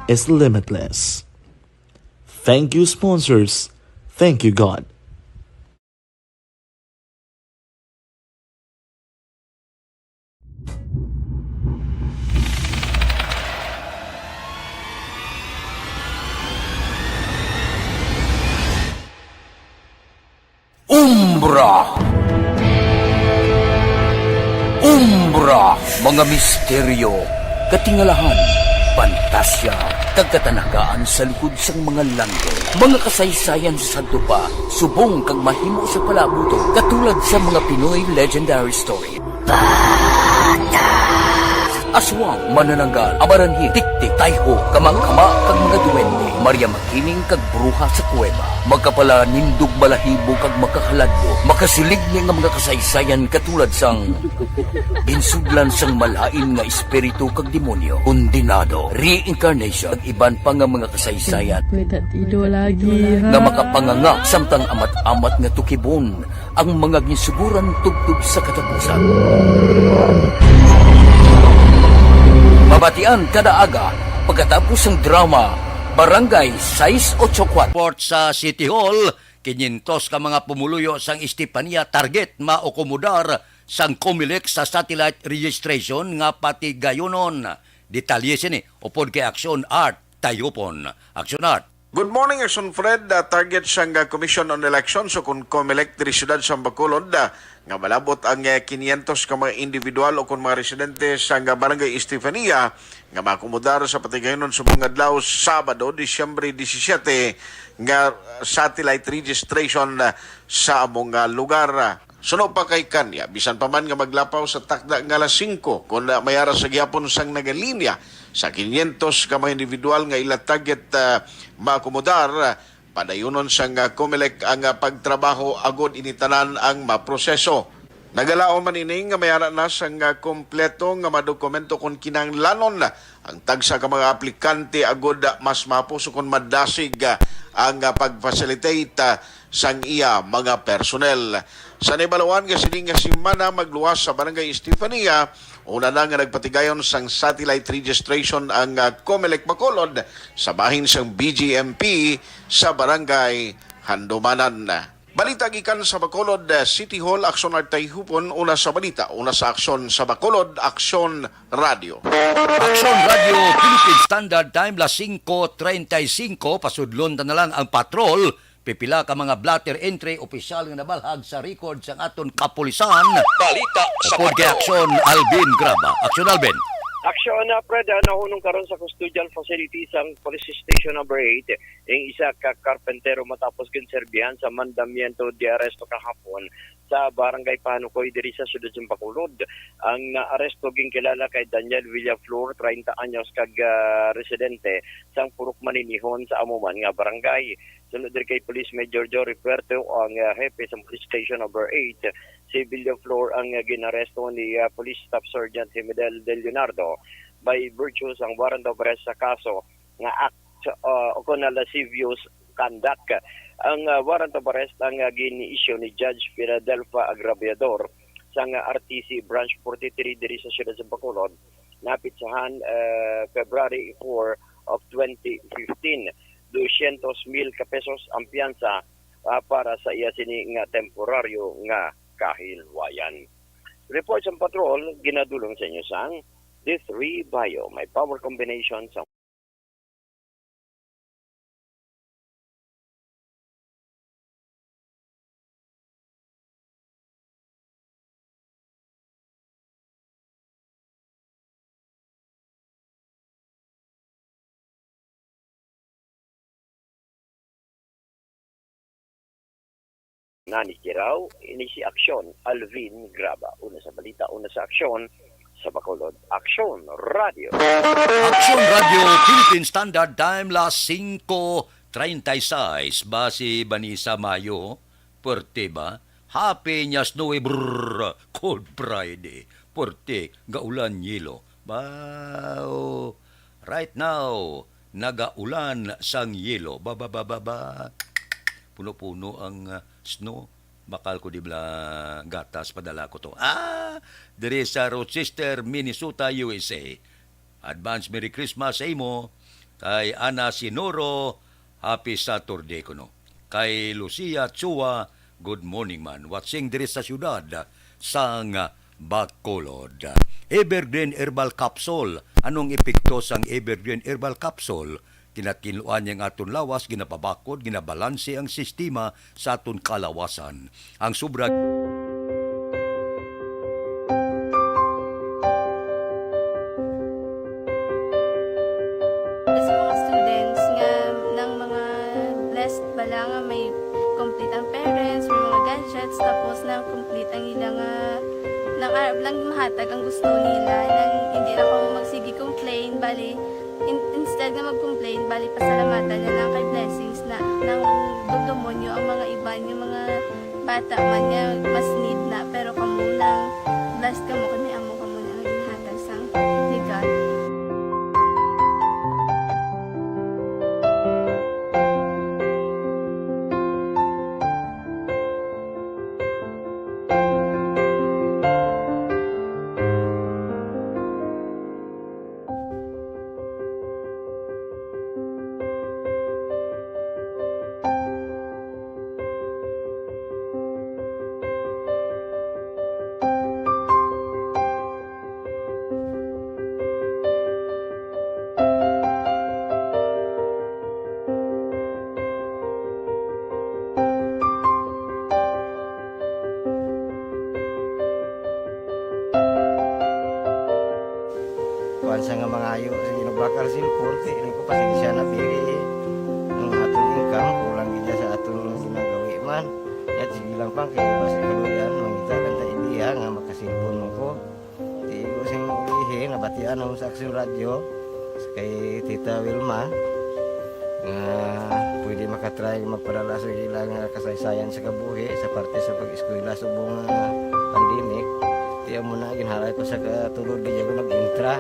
is limitless. Thank you, sponsors. Thank you, God. Umbra. Umbra, mga misteryo, katingalahan, pantasya, kag katanagaan sa likod sang mga langit. Mga kasaysayan sa sadto pa, subong kag mahimo sa palaabuton, katulad sa mga Pinoy legendary story. Aswang, manananggal, amaranhil, tiktik, tayho, kamangkama, kag mga duwende. Maria Makining kag bruha sa kuweba. Makapalanindog balahibo kag makahaladlo. Makasilig ni nga mga kasaysayan katulad sang ginsudlan sang malain nga espiritu kag demonyo, kondenado, reincarnation, kag iban pa nga mga kasaysayan May tatido lagi, ha? nga makapanganga samtang amat-amat nga tukibon ang mga ginsuguran tubtob sa katapusan. Mabatian kada aga pagkatapos sang drama Barangay sais ocho kuwatro. Report sa City Hall, kinyentos ka mga pumuluyo sang Estefania target maakomodar sang Comelec sa satellite registration nga patigayunon. Detalye sini upod kay Action Art Tayupon. Action Art. Good morning, Action Fred. Ah, target sang, ah, Commission on Elections o kon Comelec diri siyudad sang Bacolod, ah, nga malabot ang, eh, kinyentos ka mga individual o kon mga residente sang, ah, Barangay Estefania nga maakomodar sa patigayunon subong nga adlaw, Sabado, Disyembre disisiete, nga satellite registration, ah, sa among, ah, lugar. Suno pa kay Kanya, bisan pa man nga maglapaw sa takda nga alas singko, kon, ah, may ara sa gihapon sang nagalinya sa kinyentos ka mga individual nga ila target, ah, maakomodar, ah, padayunon sang, ah, Comelec ang, ah, pagtrabaho agod ini tanan ang maproseso. Nagalaom man ini nga may ara na sang, ah, kompleto nga mga dokumento kon kinahanglanon ang tagsa ka mga aplikante agod, ah, mas mapos kon madasig, ah, ang, ah, pag-facilitate, ah, sang iya mga personnel. Sa nahibaluan nga sini nga semana magluwas sa Barangay Estefania, una na nga nagpatigayon sang satellite registration ang, ah, Comelec Bacolod sa bahin sang B J M P sa Barangay Handumanan. Balita gikan sa Bacolod, ah, City Hall, Aksyon Art Tayupon, una sa balita, una sa aksyon sa Bacolod, Aksyon Radio. Aksyon Radio, Philippine Standard Time, las singko treinta y cinco, pasudlon ta na lang ang patrol. Pipila ka mga blotter entry opisyal nga nabalhag sa record sang aton kapulisan. Balita sa Upod kay Aksyon Alvin Graba. Aksyon Alvin. Aksyon, ah, Fred, ah, nahunong karon sa custodial facility sang Police Station Number Eight ang isa ka karpentero matapos ginserbihan sa mandamiento de arresto kahapon sa Barangay Panukoy diri sa siyudad sa Bacolod. Ang naaresto ginkilala kay Daniel Villaflor, treinta anyos, kag, ah, residente sang Purok Maninihon sa amo man nga barangay. Sunod diri kay Police Major Jory Puerto, ang, ah, hepe sa Police Station Number Eight, si Villaflor ang, ah, ginaresto ni, ah, Police Staff Sergeant Himidel De Leonardo by virtue sang warrant of arrest sa kaso nga act, ah, o kon lascivious conduct. Ang, ah, warrant of arrest ang, ah, gin-issue ni Judge Filadelfa Agraviador sang, ah, R T C Branch forty-three diri sa siyudad sa Bacolod, napitsahan, ah, February four of twenty fifteen. Dosyentos mil ka pesos ang piyansa, ah, para sa iya sini nga temporaryo nga kahilwayan. Report sa patrol, ginadulong sa inyo sang D three Bio. May power combination sa Nani Kiraw, ini si Aksyon, Alvin Graba. Una sa balita, una sa aksyon, sa Bacolod. Aksyon Radio. Aksyon Radio, Philippine Standard Time, las singko treinta y seis. Ba si Vanessa Mayo? Puwerte ba? Happy niya snowy, brrr, cold Friday. Puwerte, gaulan, yelo. Ba, oh, right now, nagaulan sang yelo. Ba, ba, ba, ba, ba. Puno-puno ang, ah, snow. Bakal ko di bala gatas, padala ko to. Ah, diri sa Rochester, Minnesota, U S A. Advance Merry Christmas sa imo. Kay Ana Sinoro, happy Saturday kuno. Kay Lucia Chua, good morning man. Watching diri sa siyudad sang Bacolod. Evergreen Herbal Capsule. Anong epekto sang Evergreen Herbal Capsule? Kinatinluan niya ang aton lawas, ginapabakod, ginabalanse ang sistema sa aton kalawasan. Ang sobra Sa mga students nga nang mga blessed bala nga may complete ang parents, may mga gadgets, tapos na complete ang ila nga nang arab lang mahatag ang gusto nila, nang hindi na kamo magsige complain, bali, in-, instead nga mag-complain, bali, pasalamatan na lang kay blessings na, nang dumdumon nyo ang mga iban, yung mga bata man nga mas need na, pero kamo lang, blessed kamo kay may amo kamo na nga ginhatag sang legal. Kuwan sa nga mangayo, sige, nagbakal sin korte, ini ko pasensya na, pili. Ang aton income, kulang gid sa aton ginagawi man. Yat, sige lang pang, kay basi kaluyan, mangita lang ta idea nga makasilpon mo ko. Di ko sing ulihi, nabatian ang sa Aksyon Radyo, kay Tita Wilma, nga pwede makatry magpadala sa ilang, ah, kasaysayan sa kabuhi sa parte sa pag-eskwela subong nga pandemic. Tiyan mo na, ginhalay pa sa katulod, di ako nag-intra.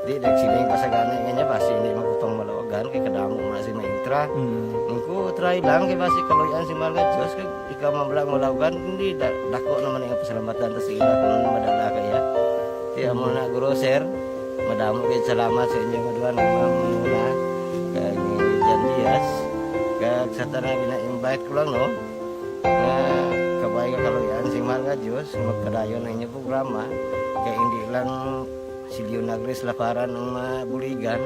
Di, nagsiling pa sa gani nga niya, basi hindi man ko pang malawagan, kay kadamo mo na si ma-intra. Mm. Nung ko, try lang, kay basi kaluyan si mahal nga Diyos, kay ikaw man lang malawagan, hindi, da-, dako naman ang pasalamatan ta sa ila kung ano madala kaya. Tiyan mo na, guro, sir, madamo kayo salamat sa inyo nga duha nga mga muna, kag ni Jan Diaz, kag sa tanan gina-invite ko lang, no? Nga kabay nga kaluyan sing mahal nga Diyos, magpadayon ang inyong programa, kay hindi lang si Leonagris Laparan ang mabuligan.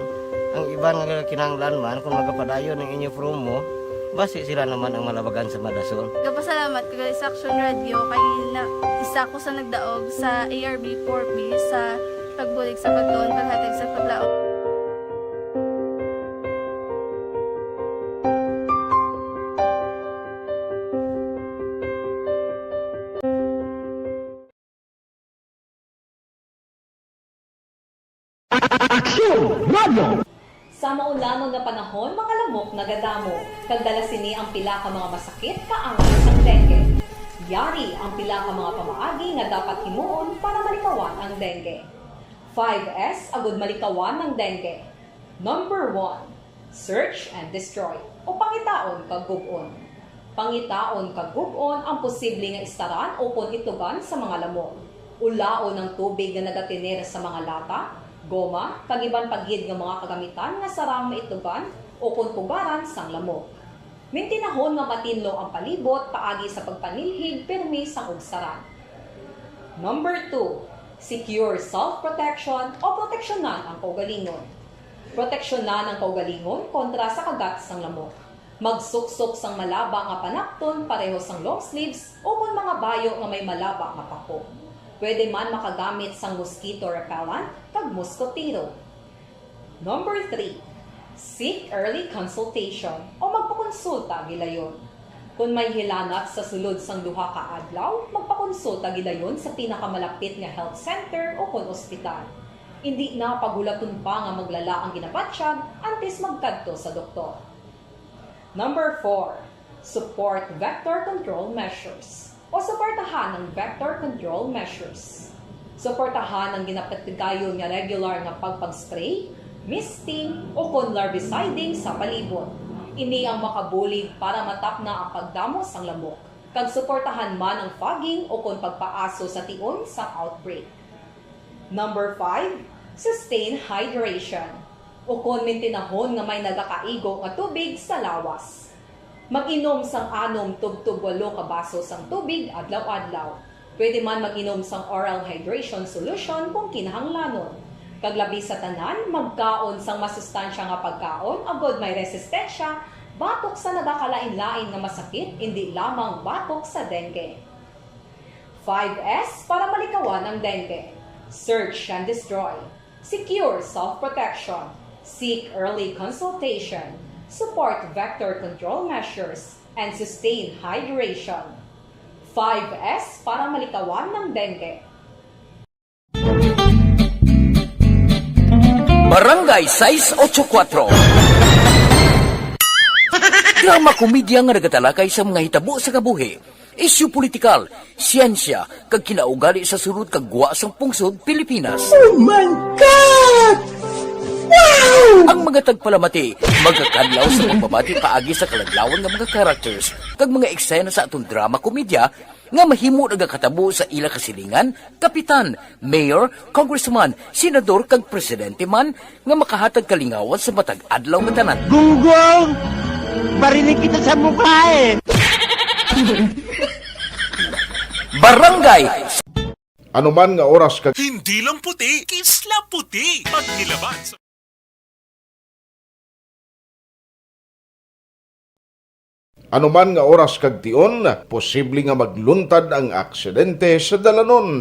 Ang iban nga kinahanglan man, kung magapadayon ang inyong promo, basi sila naman ang malabagan sa madason. Gapasalamat ko gali sa Aksyon Radio kay na, isa ko sa nagdaog sa A R B four B sa pagbulig sa pagtuon, paghatag sa paglaom. Sa maulanon nga panahon, mga lamok nagadamo, kag dala sini ang pila ka mga masakit kaangay sang dengue. Yari ang pila ka mga pamaagi nga dapat himuon para malikawan ang dengue. Five S agud malikawan ang dengue. Number one, search and destroy, o pangitaon kag gub-on. Pangitaon kag gub-on ang posible nga istaran ukon itugan sa mga lamok. Ulaon ang tubig nga nagatener sa mga lata, goma, kag iban pa gid nga mga kagamitan nga sarang maitugan ukon pugaran sang lamok. Mintinahon nga matinlo ang palibot paagi sa pagpanilhig pirmi sang ugsaran. Number two, secure self-protection o proteksyonan ang kaugalingon. Proteksyonan ang kaugalingon kontra sa kagat sang lamok. Magsuksok sang malaba nga panapton pareho sang long sleeves ukon mga bayo nga may malaba nga pako. Pwede man makagamit sang mosquito repellent kag moskotero. Number three, seek early consultation o magpakonsulta gilayon. Kon may hilanat sa sulod sang duha ka adlaw, magpakonsulta gilayon sa pinakamalapit nga health center ukon ospital. Indi na paghulaton pa nga maglala ang ginabatyag antes magkadto sa doktor. Number four, support vector control measures o suportahan ang vector control measures. Suportahan ang ginapatigayon nga regular nga pagpag-spray, misting, ukon larviciding sa palibot. Ini ang makabulig para matapna ang pagdamo sang lamok, kag suportahan man ang fogging ukon pagpaaso sa tion sang outbreak. Number five, sustain hydration, ukon mintinahon nga may nagakaigo nga tubig sa lawas. Mag-inom sang anom tubtob walo ka baso sang tubig adlaw-adlaw. Pwede man mag-inom sang oral hydration solution kung kinahanglanon. Kag labi sa tanan, magkaon sang masustansya nga pagkaon agod may resistensya batok sa nagakalain-lain nga masakit, indi lamang batok sa dengue. Five S para malikawan ang dengue. Search and destroy. Secure self-protection. Seek early consultation. Support vector control measures and sustain hydration. Five S para malikawan ang dengue. Barangay sais ocho kuatro. Drama komedya nga nagatalakay sa mga hitabo sa kabuhi, isyu politikal, siyensya, kag kinaugali sa sulod kag gwa sang pungsod Pilipinas. Oh my God! Wow! Ang mga tagpalamati magakadlaw sa pagbabati paagi sa kaladlawan nga mga characters kag mga eksena sa aton drama komedya nga mahimo nagakatabo sa ila kasilingan, kapitan, mayor, congressman, senador, kag presidente man nga makahatag kalingawan sa matag adlaw nga tanan. Gunggong! Barinig kita sa mukha eh! Barangay Ano man nga oras kag Hindi lang puti, kisla puti! Pagnilaban sa Ano man nga oras kag tion, posible nga magluntad ang aksidente sa dalanon.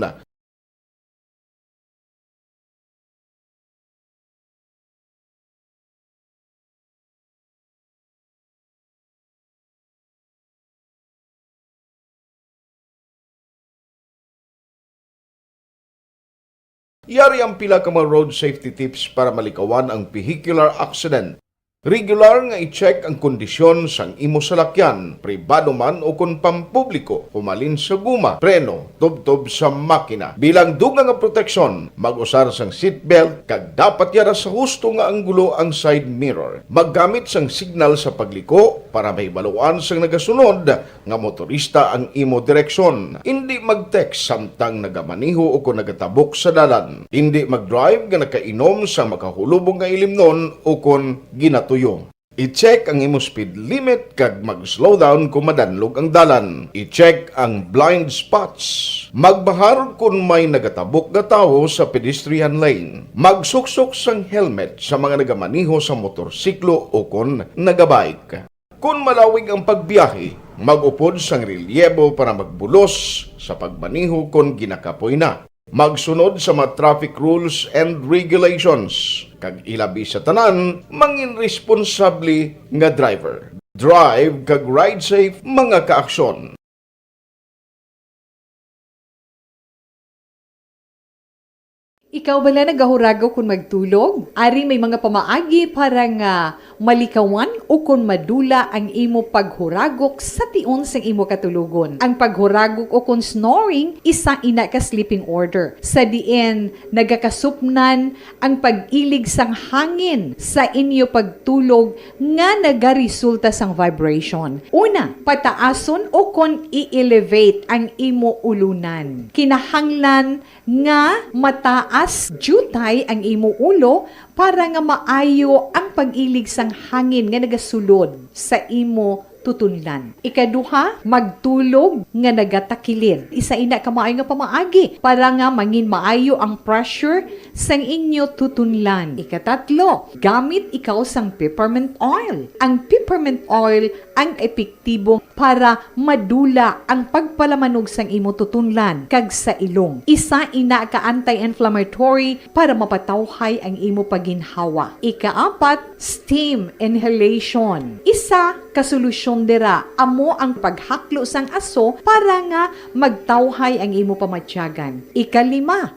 Yari ang pila ka mga road safety tips para malikawan ang vehicular accident. Regular nga i-check ang kondisyon sang imo salakyan, pribado man ukon pampubliko, humalin sa guma, preno, tubtob sa makina. Bilang dugang nga proteksyon, mag-usar sang seatbelt kag dapat yara sa husto nga anggulo ang side mirror. Maggamit sang signal sa pagliko para mahibaluan sang nagasunod nga motorista ang imo direksyon. Indi mag-text samtang nagamaneho ukon nagatabok sa dalan. Indi mag-drive nga nakainom sang makahulubong nga ilimnon ukon ginatuyo. I-check ang imo speed limit kag mag-slow down kon madanlog ang dalan. I-check ang blind spots. Magbahar kon may nagatabok nga tawo sa pedestrian lane. Magsuksok sang helmet sa mga nagamaneho sa motorsiklo ukon nagabike. Kon malawig ang pagbiyahe, mag-upod sang relyebo para magbulos sa pagmaneho kon ginakapoy na. Magsunod sa mga traffic rules and regulations, kag ilabi sa tanan, mangin responsable nga driver. Drive kag ride safe, mga kaaksyon. Ikaw bala nagahuragok kon magtulog? Ari may mga pamaagi para nga malikawan ukon madula ang imo paghuragok sa tion sang imo katulogon. Ang paghuragok ukon snoring, isa ina ka sleeping order, sa diin nagakasupnan ang pag-ilig sang hangin sa inyo pagtulog nga nagaresulta sang vibration. Una, pataason ukon i-elevate ang imo ulunan. Kinahanglan nga mataas diutay ang imo ulo para nga maayo ang pag-ilig sang hangin nga nagasulod sa imo tutunlan. Ikaduha, magtulog nga nagatakilid. Isa ina ka maayo nga pamaagi para nga mangin maayo ang pressure sang inyo tutunlan. Ikatatlo, gamit ikaw sang peppermint oil. Ang peppermint oil ang epektibo para madula ang pagpalamanog sang imo tutunlan kag sa ilong. Isa ina ka anti-inflammatory para mapatawhay ang imo paginhawa. Ikaapat, steam inhalation. Isa ka solusyon dira amo ang paghaklo sang aso para nga magtawhay ang imo pamatyagan. Ikalima,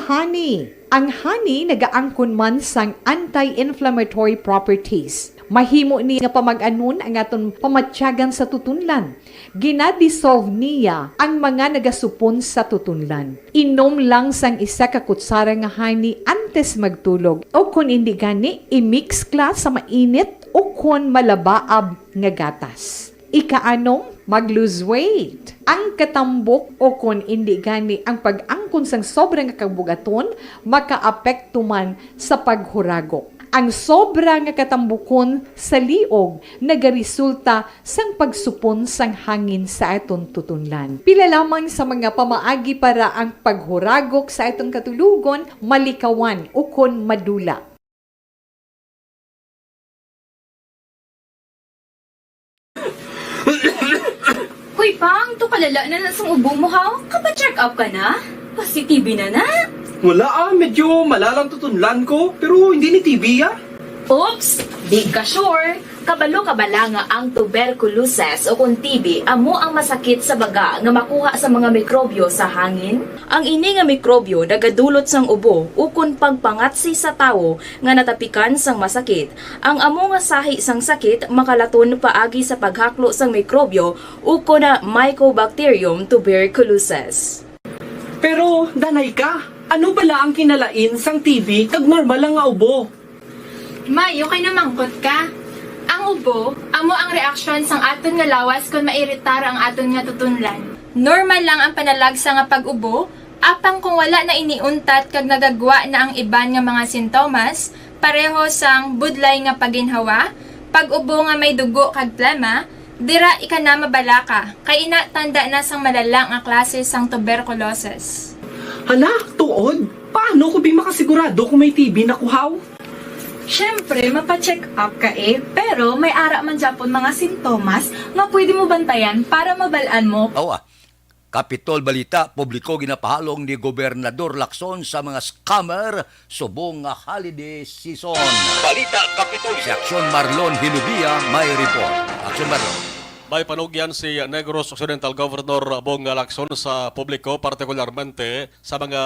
honey. Ang honey nagaangkon man sang anti-inflammatory properties. Mahimo ni nga pamag-anon ang aton pamatyagan sa tutunlan. Gina-dissolve niya ang mga nagasupon sa tutunlan. Inom lang sang isa ka kutsara nga honey antes magtulog, o kon indi gani, i-mix ka sa mainit o kon malabaab nga gatas. Ikaanom, mag-lose weight. Ang katambok o kon indi gani ang pag-angkon sang sobra nga kabugaton makaapekto man sa paghuragok. Ang sobra nga katambukon sa liog nagaresulta sang pagsupon sang hangin sa aton tutunlan. Pila lamang sa mga pamaagi para ang paghuragok sa aton katulogon malikawan ukon madula. Hoy, Pang, to kalala na na sang ubo mo, ha? Kapa-check up ka na? Pasi-T B na na? Wala, ah, medyo malalang tutunlan ko, pero hindi ni T B, ah. Oops! Di ka sure? Kabalo ka bala nga ang tuberculosis o kon T B amo ang masakit sa baga nga makuha sa mga mikrobyo sa hangin? Ang ini nga mikrobyo nagadulot sang ubo ukon pagpangatsi sa tawo nga natapikan sang masakit. Ang amo nga sahi sang sakit makalaton paagi sa paghaklo sang mikrobyo ukon Mycobacterium tuberculosis. Pero, danay ka, ano bala ang kinalain sang T B kag normal lang nga ubo? May, okay na mangkot ka. Ang ubo, amo ang reaksyon sang aton nga lawas kon mairitar ang aton nga tutunlan. Normal lang ang panalagsa nga pag-ubo, apang kung wala na ini untat kag nagagwa na ang iban nga mga sintomas, pareho sang budlay nga paginhawa, pag-ubo nga may dugo kag plema, dira ika na mabalaka, kay ina tanda na sang malala nga klase sang tuberculosis. Hala, tuod? Paano ko bi makasigurado kung may T B na ko, haw? Siyempre, mapa-check up ka eh, pero may ara man gyapon mga sintomas nga pwede mo bantayan para mabal-an mo. Awa, Kapitol Balita, publiko ginapahalong ni Gobernador Lacson sa mga scammer subong nga holiday season. Balita Kapitol. Si Aksyon Marlon Hilubia may report. Aksyon Marlon. May panugyan si Negros Occidental Governor Bong Lacson sa publiko, partikularmente sa mga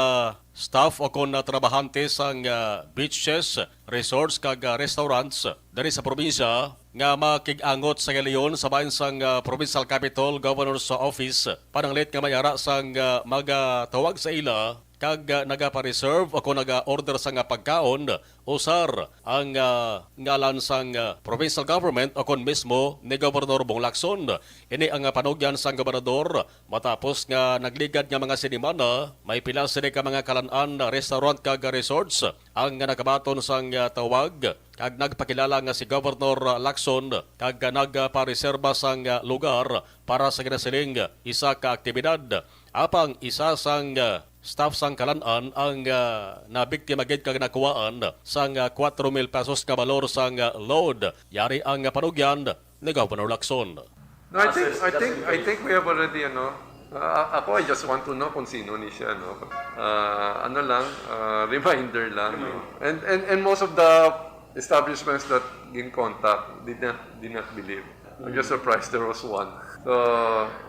staff o kon, ah, trabahante sang, ah, beaches, resorts kag, ah, restaurants diri sa probinsya nga makig-angot sa galiyon sa bahin sang, ah, Provincial Capitol Governor's Office, pananglit nga may ara sang, ah, magatawag sa ila kag, ah, nagapa-reserve o kon naga-order sang, ah, pagkaon, usar ang, ah, ngalan sang, ah, provincial government o kon mismo ni Gobernador Bong Lacson. Ini ang, ah, panugyan sang gobernador matapos nga nagligad nga mga sinimana, may pila sini ka mga kalan-an, restaurant kag resorts ang nakabaton sang, ah, tawag kag nagpakilala nga si Governor Lacson kag nagpareserba sang, ah, lugar para sa ginasiling isa ka aktibidad. Apang isa sang, ah, staff sang kalan-an ang, ah, nabiktima gid kag nakuhaan sang, ah, kuwatro mil pesos nga balor sang, ah, load. Yari ang panugyan ni Governor Lacson. No, I think, I think, I think we have already, ano, uh, ako, I just want to know kung sino ni siya, no? Uh, ano lang, uh, reminder lang, no? And, and, and most of the establishments that in contact did not, did not believe. I'm just surprised there was one. So,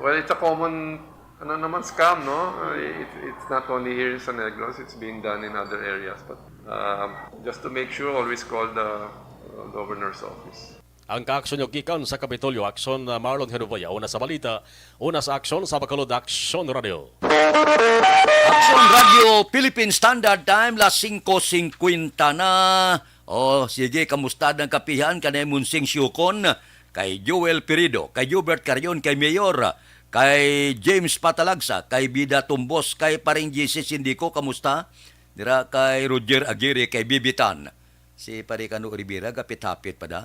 well, it's a common, Ano naman scam, no? Uh, it, it's not only here in San Negros, it's being done in other areas. But um, just to make sure, always call the uh, governor's office. Ang kaaksyon nyo gikan sa Kapitolyo, Aksyon, uh, Marlon Henovaya, una sa balita, una sa Aksyon, sa Bacolod Aksyon Radio. Aksyon Radio Philippine Standard Time, las singko singkwenta na. O, sige, kamusta ang kapihan kanay Monsing Siukon, kay Joel Pirido, kay Jubert Carion, kay Mayor, kay James Patalagsa, kay Bida Tumbos, kay Paring J C Sindico, kamusta? Dira kay Roger Aguirre, kay Bibitan. Si Pare Kano Rivera, gapit-hapit pa da.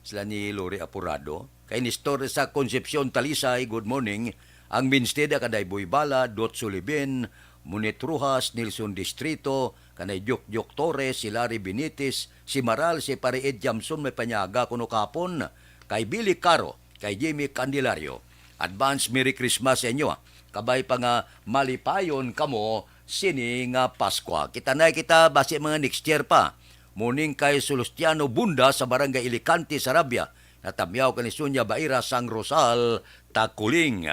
Sila ni Lori Apurado. Kay Nestor sa Concepcion Talisay, good morning. Ang Minsteda, kanay Boy Bala, Dot Sulibin, Munit Rojas, Nelson Distrito, kanay Diok Diok Torres, si Larry Benitez, si Maral, si Pare Ed Jamson, may panyaga kuno kapon. Kay Billy Caro, kay Jimmy Candelario. Advance Merry Christmas sa inyo, ha. Kabay pa nga malipayon kamo sini nga Paskwa. Kita na kita basi mga next year pa. Muning kay Solustiano Bunda sa Barangay Ilicante, Sarabia. Natamyaw kani Sonia Baira sang Rosal, Takuling.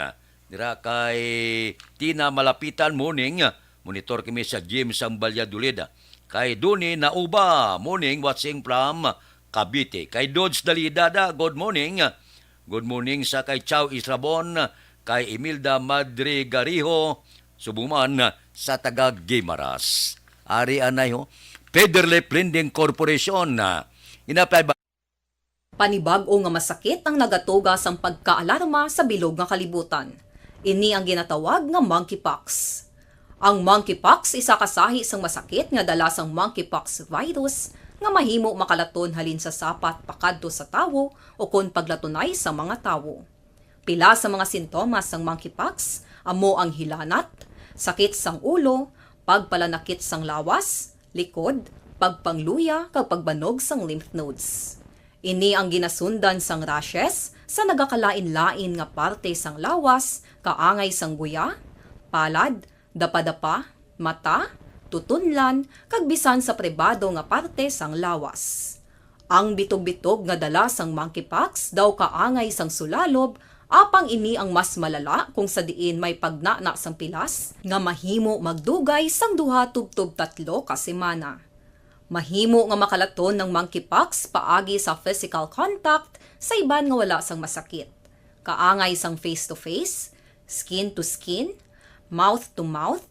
Dira kay Tina Malapitan, morning. Monitor kami sa gym sang Valladolid. Kay Duni Nauba, morning, watching from Cavite. Kay Dodge Dalida, da, good morning. Good morning sa kay Chow Israbon, kay Imelda Madrigarijo, subuman sa taga Guimaras. Ari anay ho, Federal Lending Corporation. Inapay ba? Panibag-o nga masakit ang nagatuga sang pagkaalarma sa bilog nga kalibutan. Ini ang ginatawag nga monkeypox. Ang monkeypox isa ka sahi sang masakit nga dala sang monkeypox virus nga mahimo makalaton halin sa sapat pakadto sa tawo ukon paglatunay sa mga tawo. Pila sa mga sintomas sang monkeypox amo ang hilanat, sakit sang ulo, pagpalanakit sang lawas, likod, pagpangluya, kag pagbanog sang lymph nodes. Ini ang ginasundan sang rashes sa nagakalain-lain nga parte sang lawas, kaangay sang guya, palad, dapadapa, mata, tutunlan, kag bisan sa pribado nga parte sang lawas. Ang bitog-bitog nga dala sang monkeypox daw kaangay sang sulalob, apang ini ang mas malala kung sa diin may pagnana sang pilas nga mahimo magdugay sang duha tubtob tatlo ka semana. Mahimo nga makalaton ang monkeypox paagi sa physical contact sa iban nga wala sang masakit, kaangay sang face-to-face, skin-to-skin, mouth-to-mouth,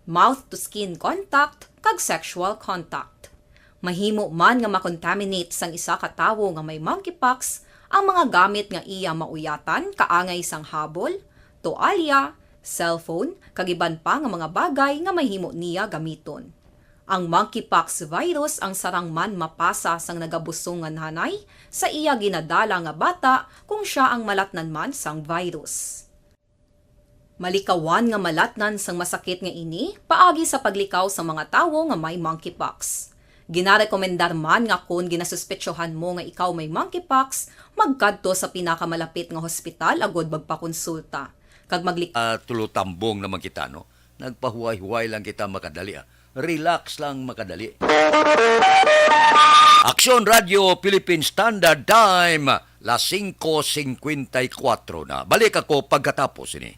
mouth-to-skin contact, kag sexual contact. Mahimo man nga ma-contaminate sang isa ka tawo nga may monkeypox ang mga gamit nga iya mauyatan, kaangay sang habol, toalya, cellphone, kag iban pa nga mga bagay nga mahimo niya gamiton. Ang monkeypox virus ang sarang man mapasa sang nagabusong nga nanay sa iya ginadala nga bata kung sia ang malatnan man sang virus. Malikawan nga malatnan sang masakit nga ini paagi sa paglikaw sang mga tawo nga may monkeypox. Ginarekomendar man nga kon ginasuspetsohan mo nga ikaw may monkeypox, magkadto sa pinakamalapit nga hospital agud magpakonsulta kag maglik- Ah, tulotambong naman kita, no? Nagpahuway-huway lang kita makadali, ah. Relax lang makadali. Aksyon Radio Philippine Standard Time, las singko singkwenta y kuwatro na. Balik ako pagkatapos ini.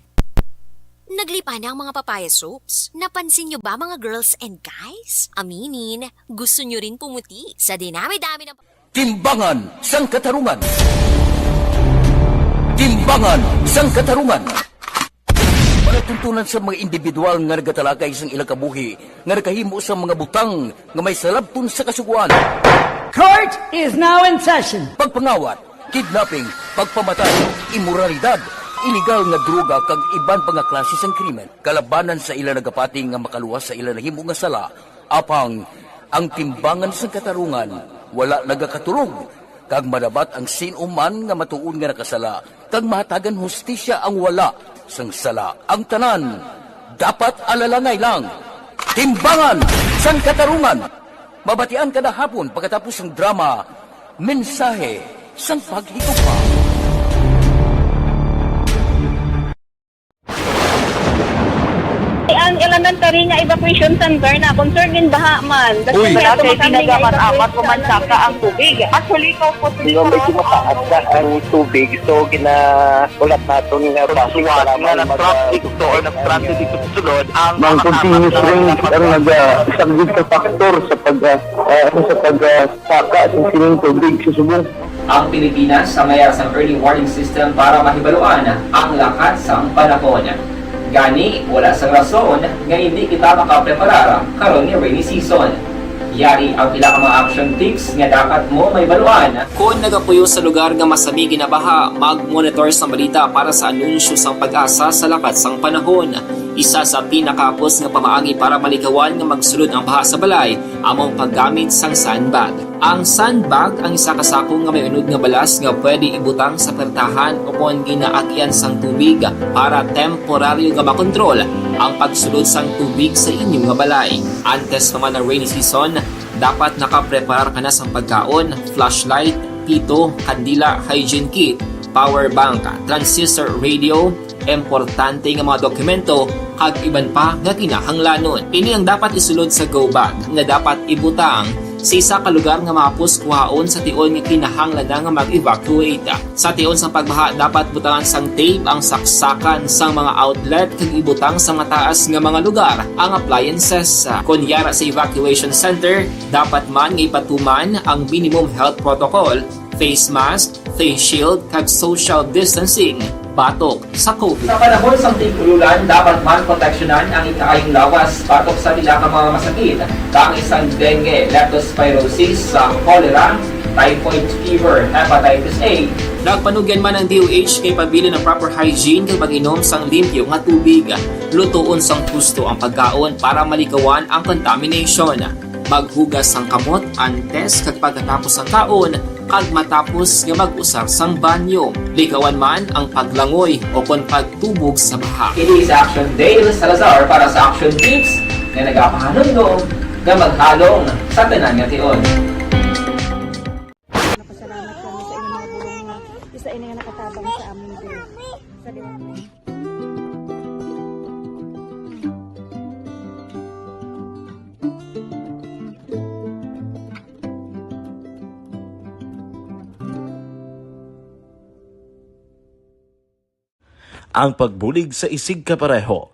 Naglipa na ang mga papaya soaps. Napansin nyo ba, mga girls and guys? Aminin, gusto nyo rin pumuti sa dinami-dami ng Timbangan sang Katarungan. Timbangan sang Katarungan. Palatuntunan sa mga individual nga nagatalakay sang ilang kabuhi nga nakahimo sang mga butang nga may salabton sa kasugoan. Court is now in session. Pagpangawat, kidnapping, pagpamatay, imoralidad, iligal nga droga kag iban pa nga klase sang krimen kalabanan sa ila nagapati nga makaluwas sa ila nahimo nga sala. Apang ang timbangan sang katarungan wala nagakatulog, kag madabat ang sin-o man nga matuod nga nakasala, kag mahatagan hustisya ang wala sang sala. Ang tanan dapat alalangay lang. Timbangan sang katarungan. Mabatian kada hapon pagkatapos sang drama, Mensahe sang Paghigugma. Ang elementary Hindi nga evacuation center na, concern din baha man. Kasi Uy. Wala kay tinaga man amat ko man saka ang tubig. Actually, ko po Di ba, medyo mataas na ang tubig, so ginaulat naton nga traffic Suwat para nga mag- nag-traffic to or nag-traffic dito sa sulod, ang Mang mga continuous tapat na rain ang nag-, ah, isang good factor sa pag, ah, ah, sa pag, ah, saka sa sining tubig sa subong. Ang Pilipinas sa mayar sang early warning system para mahibaluan ang lakat sang panahon. Gani, wala sang rason nga hindi kita makapreparar karon nga rainy season. Yari ang pila ka mga action tips nga dapat mo mahibaluan. Kon nagapuyo sa lugar nga masami ginabaha, mag-monitor sa balita para sa anunsyo sang PAGASA sa lakat sang panahon. Isa sa pinakahapos nga pamaagi para malikawan nga magsulod ang baha sa balay amo ang paggamit sang sandbag. Ang sandbag ang isa ka sako nga may unod nga balas nga pwede ibutang sa pertahan o kon ginaagian sang tubig para temporaryo nga makontrol ang pagsulod sang tubig sa inyo nga balay. Antes pa man ang rainy season, dapat nakapreparar ka na sang pagkaon, flashlight, pito, kandila, hygiene kit, power bank, transistor radio, importante nga mga dokumento, kag iban pa nga kinahanglanon. Ini ang dapat isulod sa go bag nga dapat ibutang sa isa ka lugar nga mahapos kuhaon sa tion nga kinahanglan na nga mag-evacuate. Sa tion sang pagbaha, dapat butangan sang tape ang saksakan sang mga outlet kag ibutang sa mataas nga mga lugar ang appliances. Kon yara sa evacuation center, dapat man nga ipatuman ang minimum health protocol, face mask, face shield, kag social distancing batok sa COVID. Sa panahon sang tig-ululan, dapat man proteksyonan ang ikaayong lawas batok sa pila ka mga masakit, kaangay sang dengue, leptospirosis, sa cholera, typhoid fever, hepatitis A. Nagpanugyan man ang D O H kay pabilin ang proper hygiene kag pag-inom sang limpyo nga tubig. Lutoon sang husto ang pagkaon para malikawan ang contamination. Maghugas sang kamot antes kag pagkatapos sang kaon, kag matapos nga mag-usar sang banyo. Likawan man ang paglangoy o kon pagtubog sa baha. Ini si Action Dale Salazar para sa Action Tips nga nagapahanumdom nga maghalong sa tanan nga tion. Napasalamat kami sa inyong mga bulong nga isa ini nga nakatabang sa amin diri sa liwanag. Ang pagbulig sa isigkapareho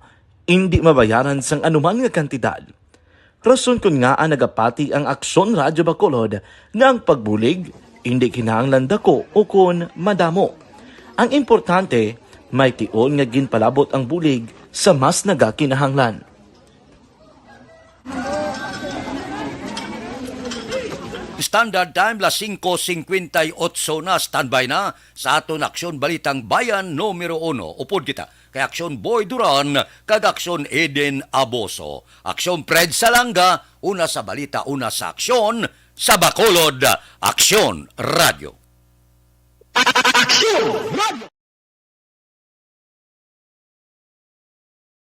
indi mabayaran sang anuman nga kantidad. Rason kon ngaa nagapati ang Aksyon Radyo Bacolod nga ang pagbulig indi kinahanglan dako ukon madamo. Ang importante, may tion nga ginpalabot ang bulig sa mas nagakinahanglan. Standard Time, las singko singkwenta y otso na. Standby na sa aton Aksyon Balitang Bayan numero uno. Upod kita kay Aksyon Boy Duran kag Aksyon Eden Aboso. Aksyon Fred Salanga, una sa balita, una sa aksyon, sa Bacolod, Aksyon Radyo. Aksyon Radyo!